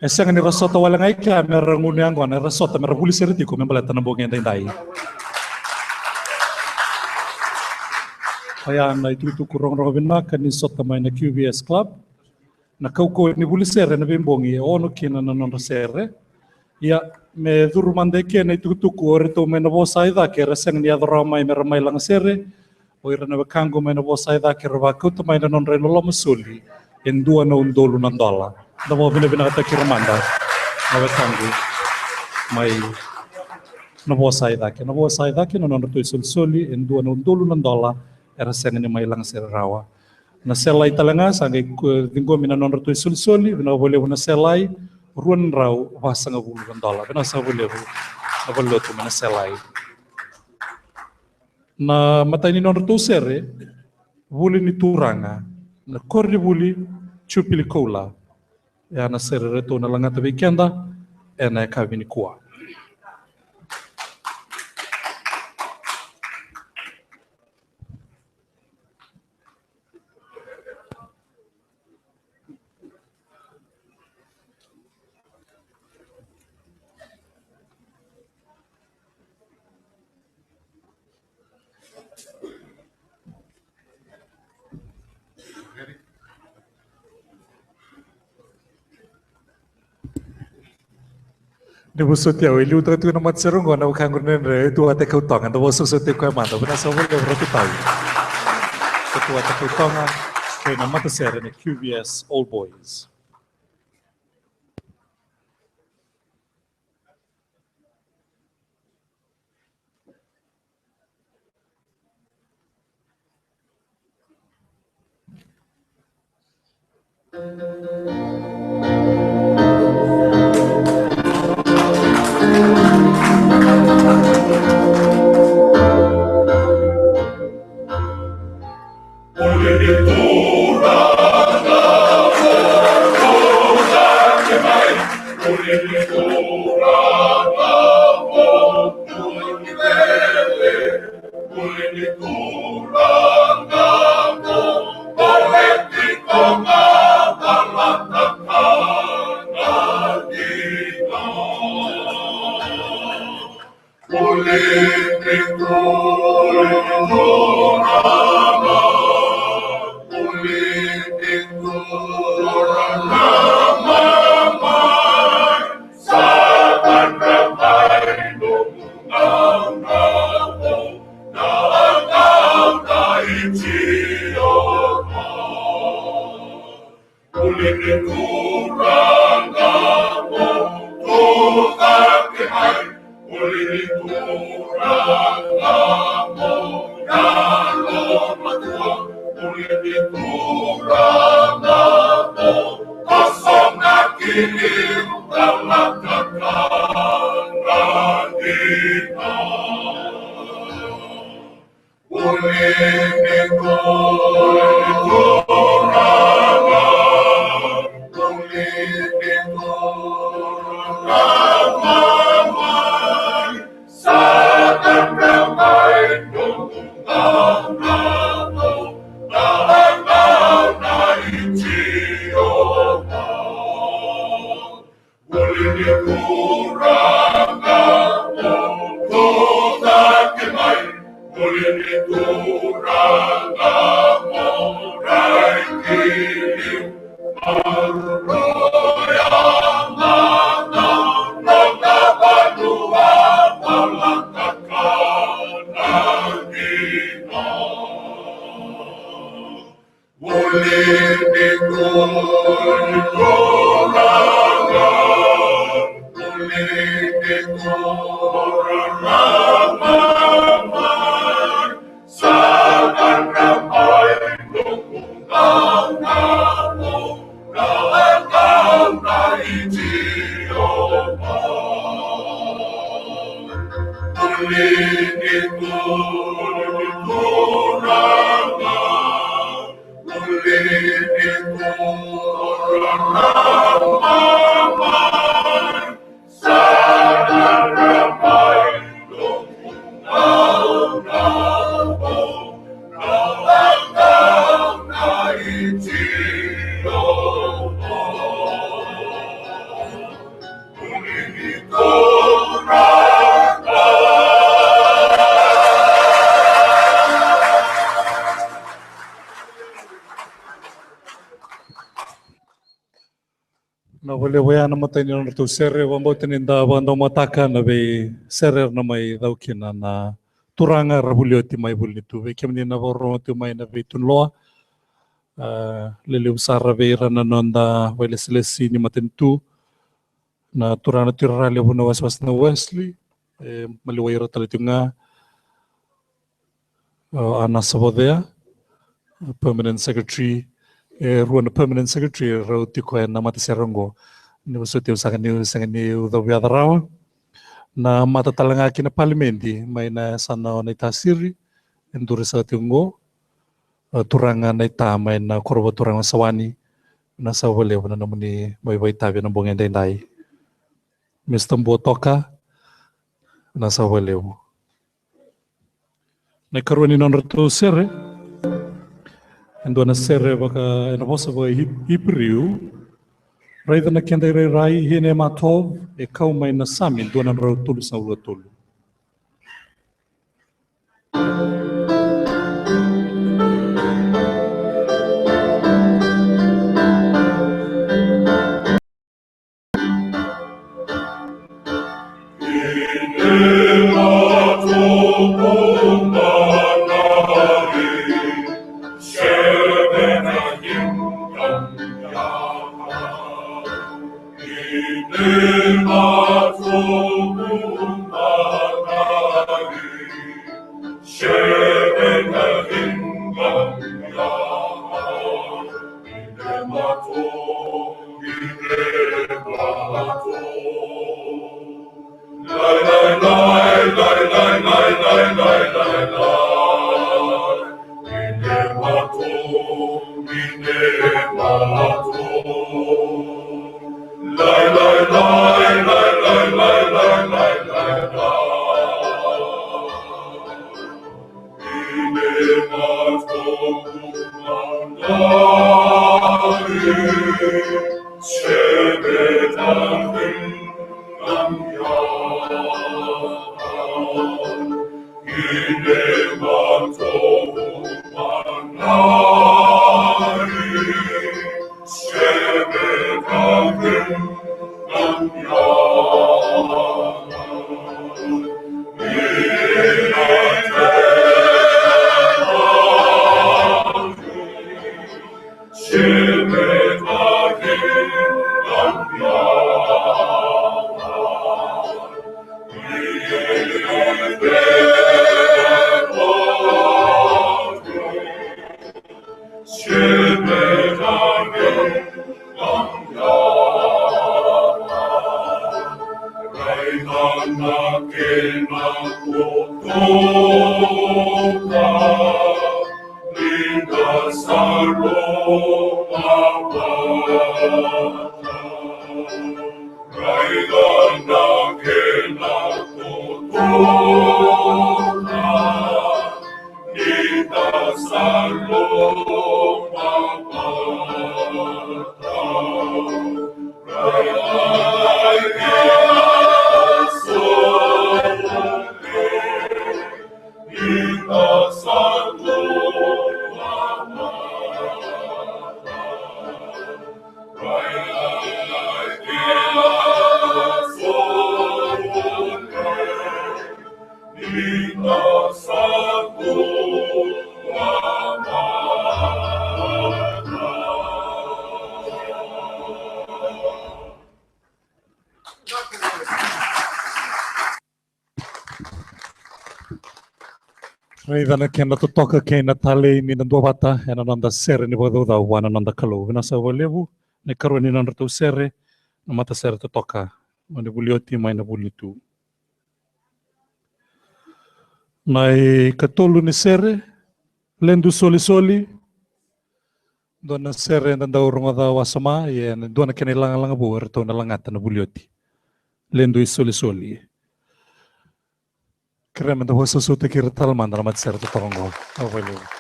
E sega ni ra sota wale ga i kea me ra gunu yaqona, era sota me ra vuli sere tiko me baleta na bogi edaidai. Oya na itukutuku rogorogo vinaka ni sota mai na Q V S Club. Na kaukauwa ni vuli sere ena veibogi e ono kina na nodra sere. Ia, me curu mada e kea na itukutuku, o iratou mai na Vosa i Cake era sega ni yaco rawa mai me ra mai lagasere. O ira na wekaqu mai na Vosa i Cake era vakauta mai na nodra iloloma soli e dua na udolu na dola. Da vakavinavinakataki ira mada na wekaqu mai na Vosa i Cake. Na Vosa i Cake na nodratou isolisoli e dua na udolu na dola, era sega ni mai lagasere rawa. Na Selai tale ga sa qai ciqomi na nodratou isolisoli, vinaka vakalevu na Selai, rua na drau vasagavulu na dola. Vinaka saka vakalevu na valenilotu mai na Selai. Na imatai ni nodratou sere, vuli ni turaga, na koronivuli Jupili Koula. Oya na sere eratou na lagata vei keda ena yakavi nikua. Ni vosoti au, e liutaka tiko na matasere oqo na wekaqu na Dredre, e Tuwate Kautoga, da vosoti koya mada, vinaka saka vakalevu Ratu Tau. Tuwate Kautoga, kei na matasere na Q V S Old Boys. Na vakalevu ya na matai ni nodratou sere, vakabauta ni da vakadaumataka na veisere era na mai cau kina na turaga era vuli oti mai vuli ni tu. Vei kemuni na vakarorogo tu mai na veituloa, a, lelevu sara vei ira na noda vailesilesi ni matanitu, na turaga na tuirara levu na wasewase na Wesley, e, maliwai ira tale tiko ga, o Ana Savocea, permanent secretary, e rua na permanent secretary rau tiko ena matasere oqo. Ni vosoti au saka niu sega niu cavu yaca rawa. Na mata tale ga kina palimedi mai na yasana o Naitasiri, e duri saka tiko oqo. A, turaga Naita mai na koro vakaturaga o Sawani, na sava vakalevu na nomuni mai vakaitavi ena bogi edaidai. Mista Buatoka, na sava vakalevu. Na ikarua ni nodratou sere, e dua na sere vaka, ena vosa vaka Iperiu, Raica na keda irairai, hine matov, e kau mai na Sami dua na drau tolusagavulu ka tolu. Raica na kena totoka kei na talei ni na duavata ena noda sere ni vakacaucau vua na noda Kalou. Vinaka saka vakalevu na ikarua ni nodratou sere, na matasere totoka, o ni vuli oti mai na vuli tu. Na ikatolu ni sere, Ledu Solisoli. Dua na sere eda dau rogoca wasoma, ia e dua na kena ilagalaga vou eratou na lagata na vuli oti. Ledu Isolisoli. Kerea meda vakasausautaki ira tale mada na matasere totoka oqo. Au vakalevu.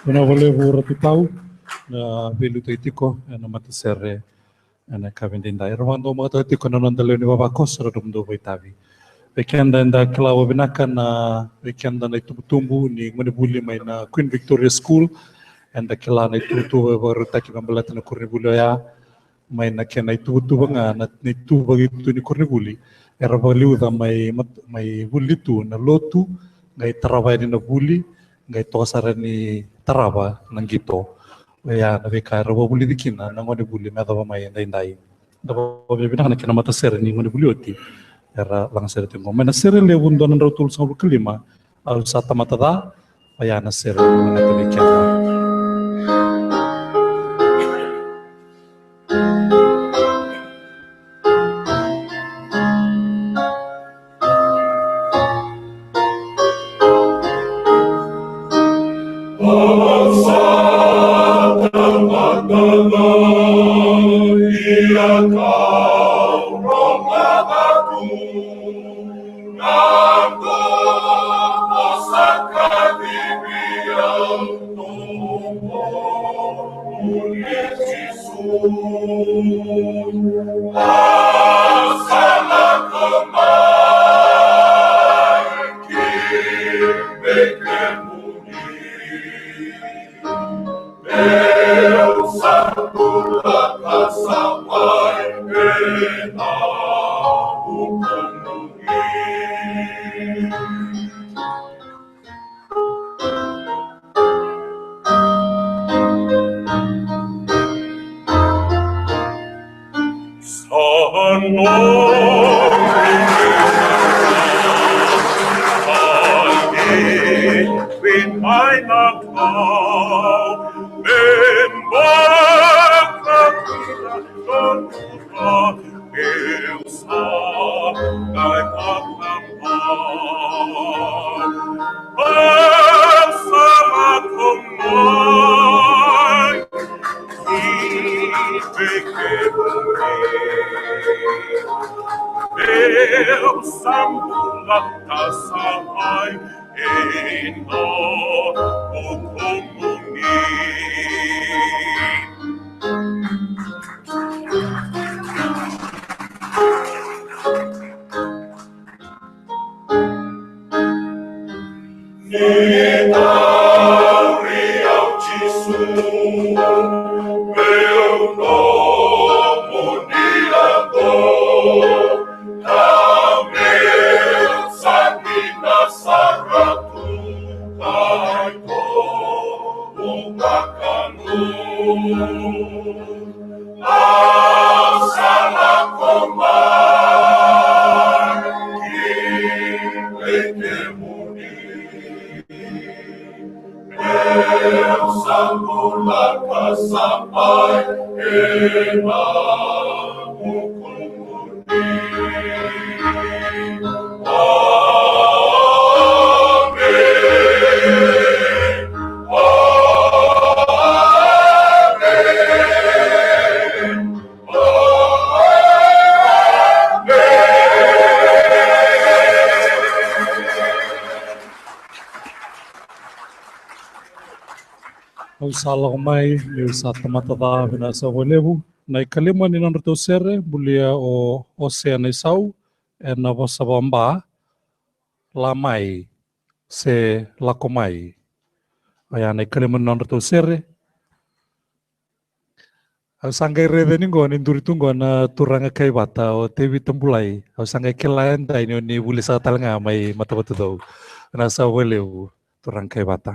Vinaka vakalevu Ratu Tau na veiliutaki tiko ena matasere ena yakavi edaidai. Era vakadomoka tiko na noda lewe ni vavakoso, ra domodou vakaitavi. Vei keda eda kila vakavinaka na, vei keda na itubutubu ni gonevuli mai na Queen Victoria School, eda kila na ituvatuva e vakarautaki me baleta na koronivuli oya, mai na kena ituvatuva ga na, na ituvaki tu ni koronivuli. Era vakaliuca mai mat-, mai vuli tu na lotu, qai tarava yani na vuli, qai toka sara ni tarava na qito. Oya na veika era vakavulici kina na gonevuli me yacova mai edaidai. Da vakavinavinaka na kena matasere ni gonevuli oti era lagasere tiko qo. Mai na sere levu dua na drau tolusagavulu ka lima, Au Sa Tamata Ca, oya na sere na tale kena. Au sa lako mai, niu sa tamata ca, vinaka saka vakalevu. Na ikalima ni nodratou sere, bulia o Osea Naisau, ena vosa vakaBa, La Mai, se Lako Mai. Oya na ikalima ni nodratou sere. Au sa qai raica ni qo, ni duri tu qo na turaga Kaivata, o Tevita Bulai. Au sa qai kila e dai ni o ni vuli saka tale ga mai Matavatucau. Vinaka saka vakalevu, turaga Kaivata.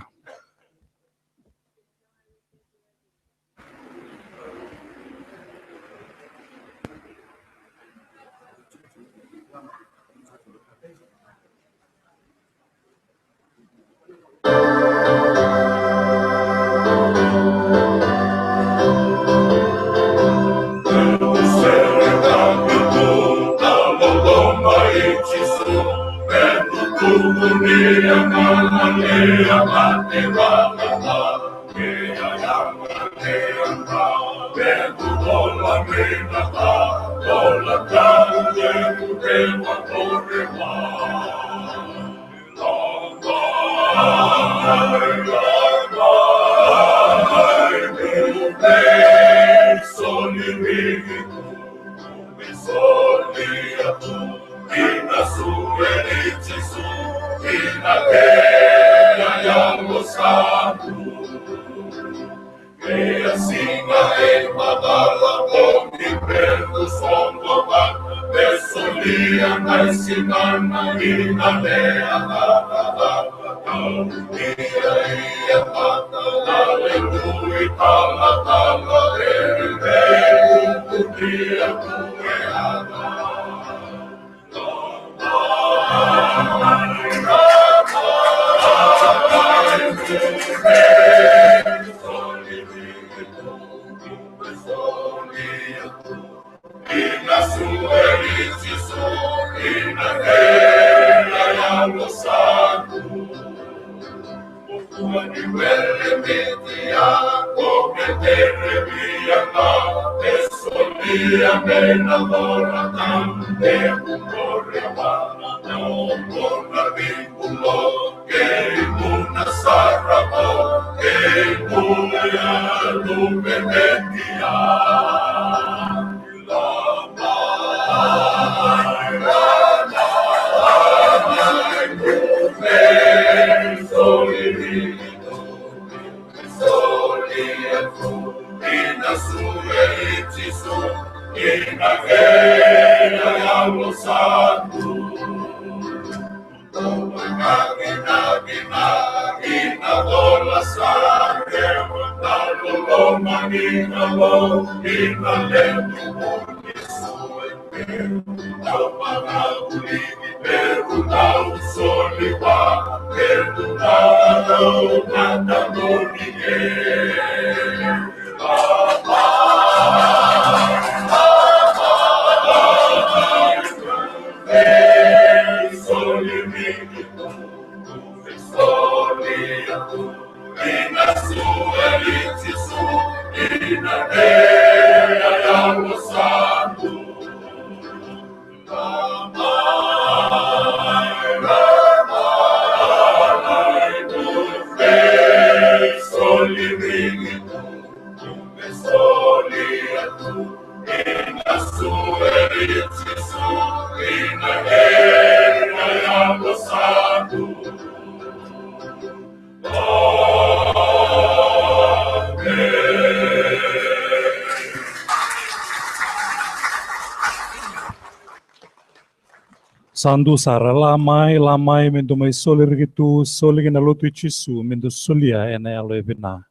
Sa dua sara, la mai, la mai, me dou mai soli riki tu, soli ki na lotu i Jisu, me dou solia ena yalo e vina.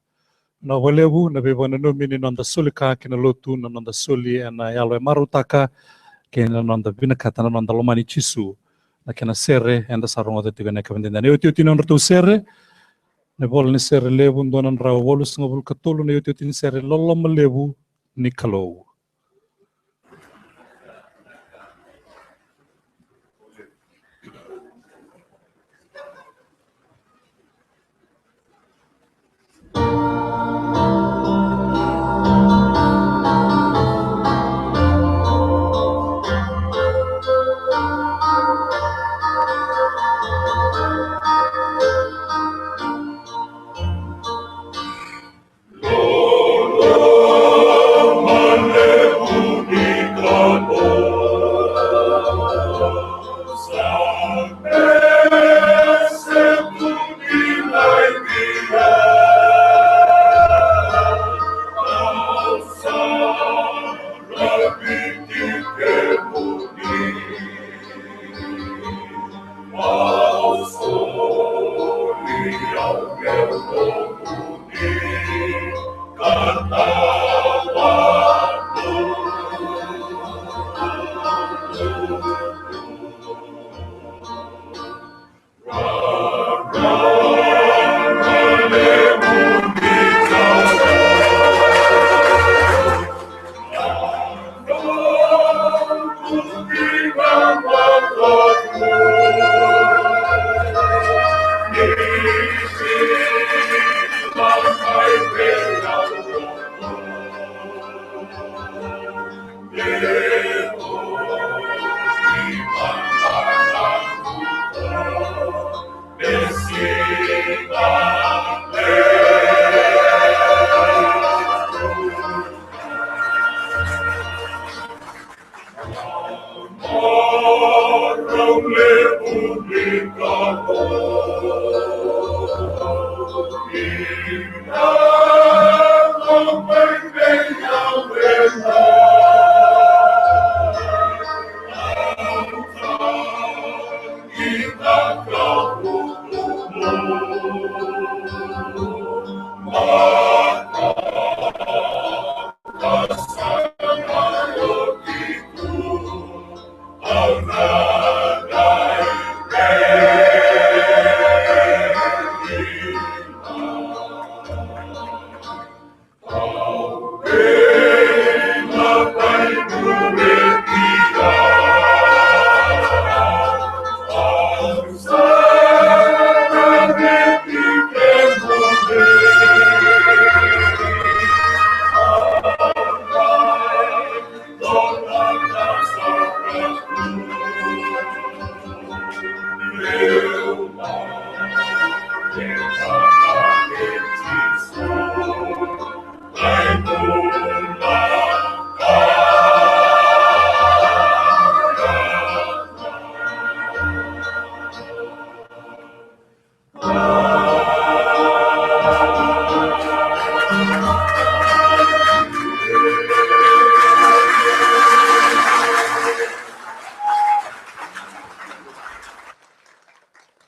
Na vakalevu na veivakananumi ni noda soli ka ki na lotu, na noda soli ena yalo e marautaka, kei na noda vinakata na noda lomani Jisu. Na kena sere eda sa rogoca tiko ena yakavi edaidai. Na iotioti ni nodratou sere, na ivola ni sere levu, dua na drau walusagavulu ka tolu, na iotioti ni sere, Loloma Levu ni Kalou.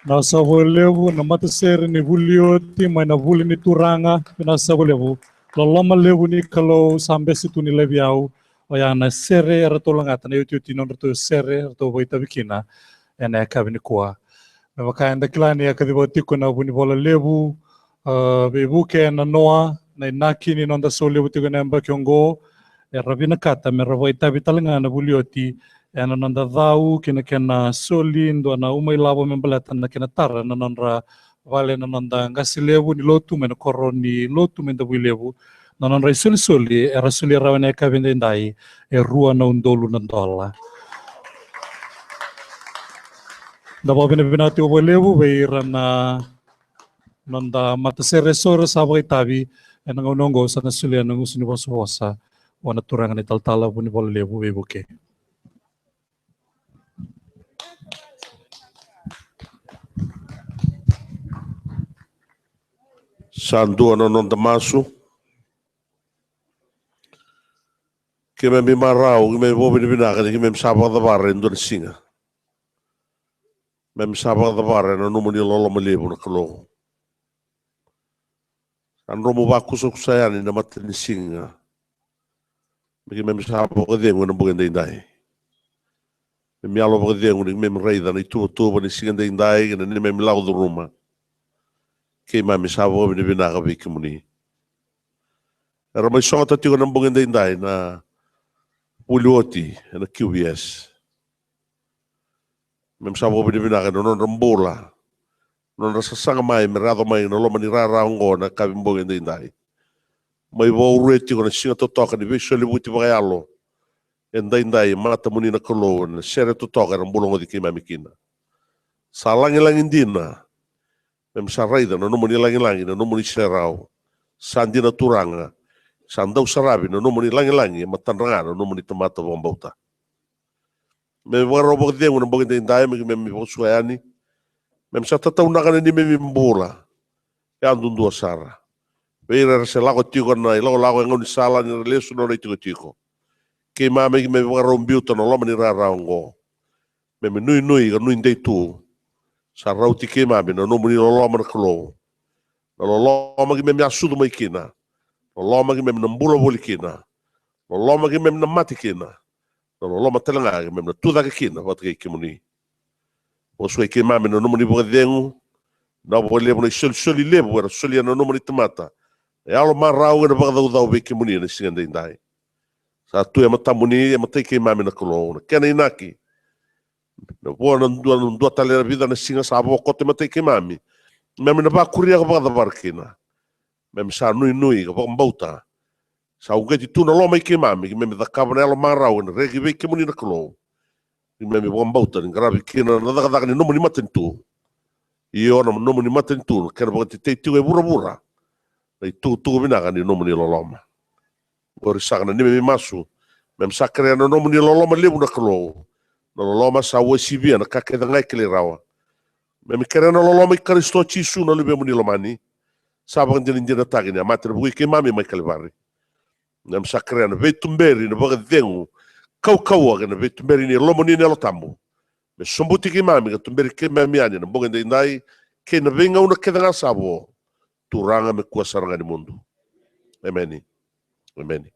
Vinaka saka vakalevu na matasere ni vuli oti mai na vuli ni turaga. Vinaka saka vakalevu. Loloma levu ni Kalou sa bese tu ni laivi au. Oya na sere eratou lagata, na iotioti ni nodratou sere eratou vakaitavi kina ena yakavi nikua. Me vaka eda kila ni a kacivaka tiko na vunivola levu, a, veivuke ena noa na inaki ni noda sau levu tiko ena yabaki oqo. Era vinakata me ra vakaitavi tale ga na vuli oti ena noda cau kei na kena soli dua na uma ilavo me baleta na kena tara na nodra vale na noda qase levu ni lotu mai na koro ni lotu mai Davuilevu. Na nodra isolisoli era solia rawa ena yakavi edaidai e rua na udolu na dola. Da vakavinavinaka tiko vakalevu vei ira na noda matasere eso era sa vakaitavi ena gauna oqo, sa na solia na gusu ni vosavosa vua na turaga na italatala vunivola levu veivuke. Sa dua na noda masu. Keimami marau, keimami vakavinavinaka ni keimami sa vakacavara e dua na siga. Keimami sa vakacavara ena nomuni loloma levu na Kalou. Sa dromu vakusakusa yani na matanisiga me keimami sa vakacegu ena bogi edaidai. Keimami yalo vakacegu ni keimami raica na ituvatuva ni siga edaidai kei na neimami lako curuma. Keimami sa vakavinavinaka vei kemuni. Era mai sogota tiko na bogi edaidai na vuli oti ena Q V S. Keimami sa vakavinavinaka ena nodra bula, nodra sasaga mai me ra yaco mai na loma ni rara oqo na yakavi bogi edaidai. Mai vakaurue tiko na siga totoka ni veisolivuti vakayalo edaidai e matamuni na Kalou, na sere totoka era bula goci keimami kina. Sa lagilagi dina. Keimami sa raica na nomuni lagilagi, na nomuni serau. Sa dina Turaga. Sa dau saravi na nomuni lagilagi e matadra ga na nomuni tamata vakabauta. Keimami vakarau vakacegu ena bogi edaidai me keimami vakasuka yani. Keimami sa tataunaka na neimami bula yadudua sara. Vei ira era se lako tiko na ilakolako e gaunisala ni ra lesu na nodra itikotiko. Keimami, keimami vakarau biuta na loma ni rara oqo. Keimami nuinui ka nuidei tu. Sa rauti keimami na nomuni loloma na Kalou. Na loloma keimami a sucu mai kina. Loloma keimami na bula voli kina. Loloma keimami na mate kina. Na loloma tale ga keimami na tu cake kina vata kei kemuni. Vosuai keimami na nomuni vakacegu. Na vakalevu na isolisoli levu era solia na nomuni tamata. E yalo marau ena vakacaucau vei kemuni ena siga daidai. Sa tu e matamuni, e matai keimami na Kalou, na kena inaki. Na vo na dua, na dua tale na vica na siga sa vo koto e matai keimami. Keimami na vakuria ka vakacavara kina. Keimami sa nuinui ka vakabauta. Sa uqeti tu na loma i keimami, keimami cakava na yalo marau ena reki vei kemuni na Kalou. Keimami vakabauta ni qaravi kina na cakacaka ni nomuni matanitu. Io, na nomuni matanitu na kena vakatetei tiko e vuravura na itukutuku vinaka ni nomuni loloma. Qori saka na neimami masu. Keimami sa kerea na nomuni loloma levu na Kalou. Na loloma sa uasivia na ka kece ga e kilai rawa. Keimami kerea na loloma i Karisito Jisu na Luvemuni lomani. Sa vakadinadinataki ni a mate ena vuku i keimami mai Kalivari. Keimami sa kerea na veituberi, na vakacegu, kaukauwa kei na veituberi ni lomamuni na Yalo Tabu. Me sobuti keimami ka tuberi keimami yani ena bogi daidai kei na veigauna kece ga sa vo. Turaga, me kua sara ga ni mudu. Emeni. Emeni.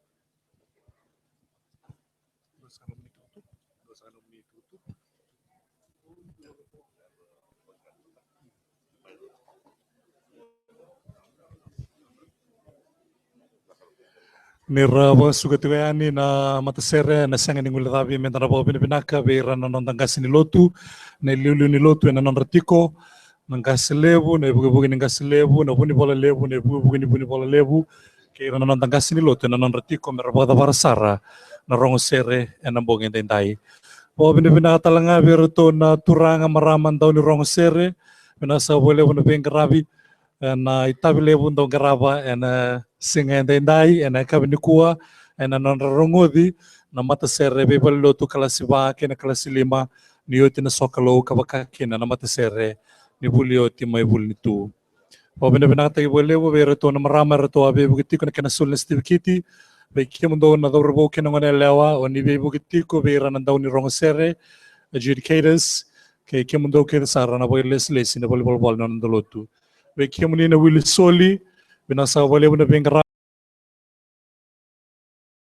Ni ra vakasuka tiko yani na matasere, na sega ni guilecavi, meda na vakavinavinaka vei ira na noda qase ni lotu, na iliuliu ni lotu ena nodra tiko, na qase levu, na ivukivuki ni qase levu, na vunivola levu, na ivukivuki ni vunivola levu, kei ira na noda qase ni lotu ena nodra tiko me ra vakacavara sara na rogo sere ena bogi edaidai. Vakavinavinaka tale ga vei iratou na turaga, marama, dau ni rogo sere, vinaka saka vakalevu na veiqaravi ena itavi levu dau qarava ena siga edaidai, ena yakavi nikua, ena nodra rogoci na matasere veivalenilotu kalasi va kei na kalasi lima, ni oti na sokalou ka vaka kina na matasere ni vuli oti mai Vuli ni Tu. Vakavinavinakataki vakalevu vei iratou na marama eratou a veivuke tiko ena kena soli na sitivikiti, vei kemudou na cauravou kei na goneyalewa o ni veivuke tiko, vei ira na dau ni rogo sere, adjudicators, kei kemudou kece sara na vakailesilesi ena valenivolavola ni noda lotu. Vei kemuni na wili soli, vinaka saka vakalevu na veiqaravi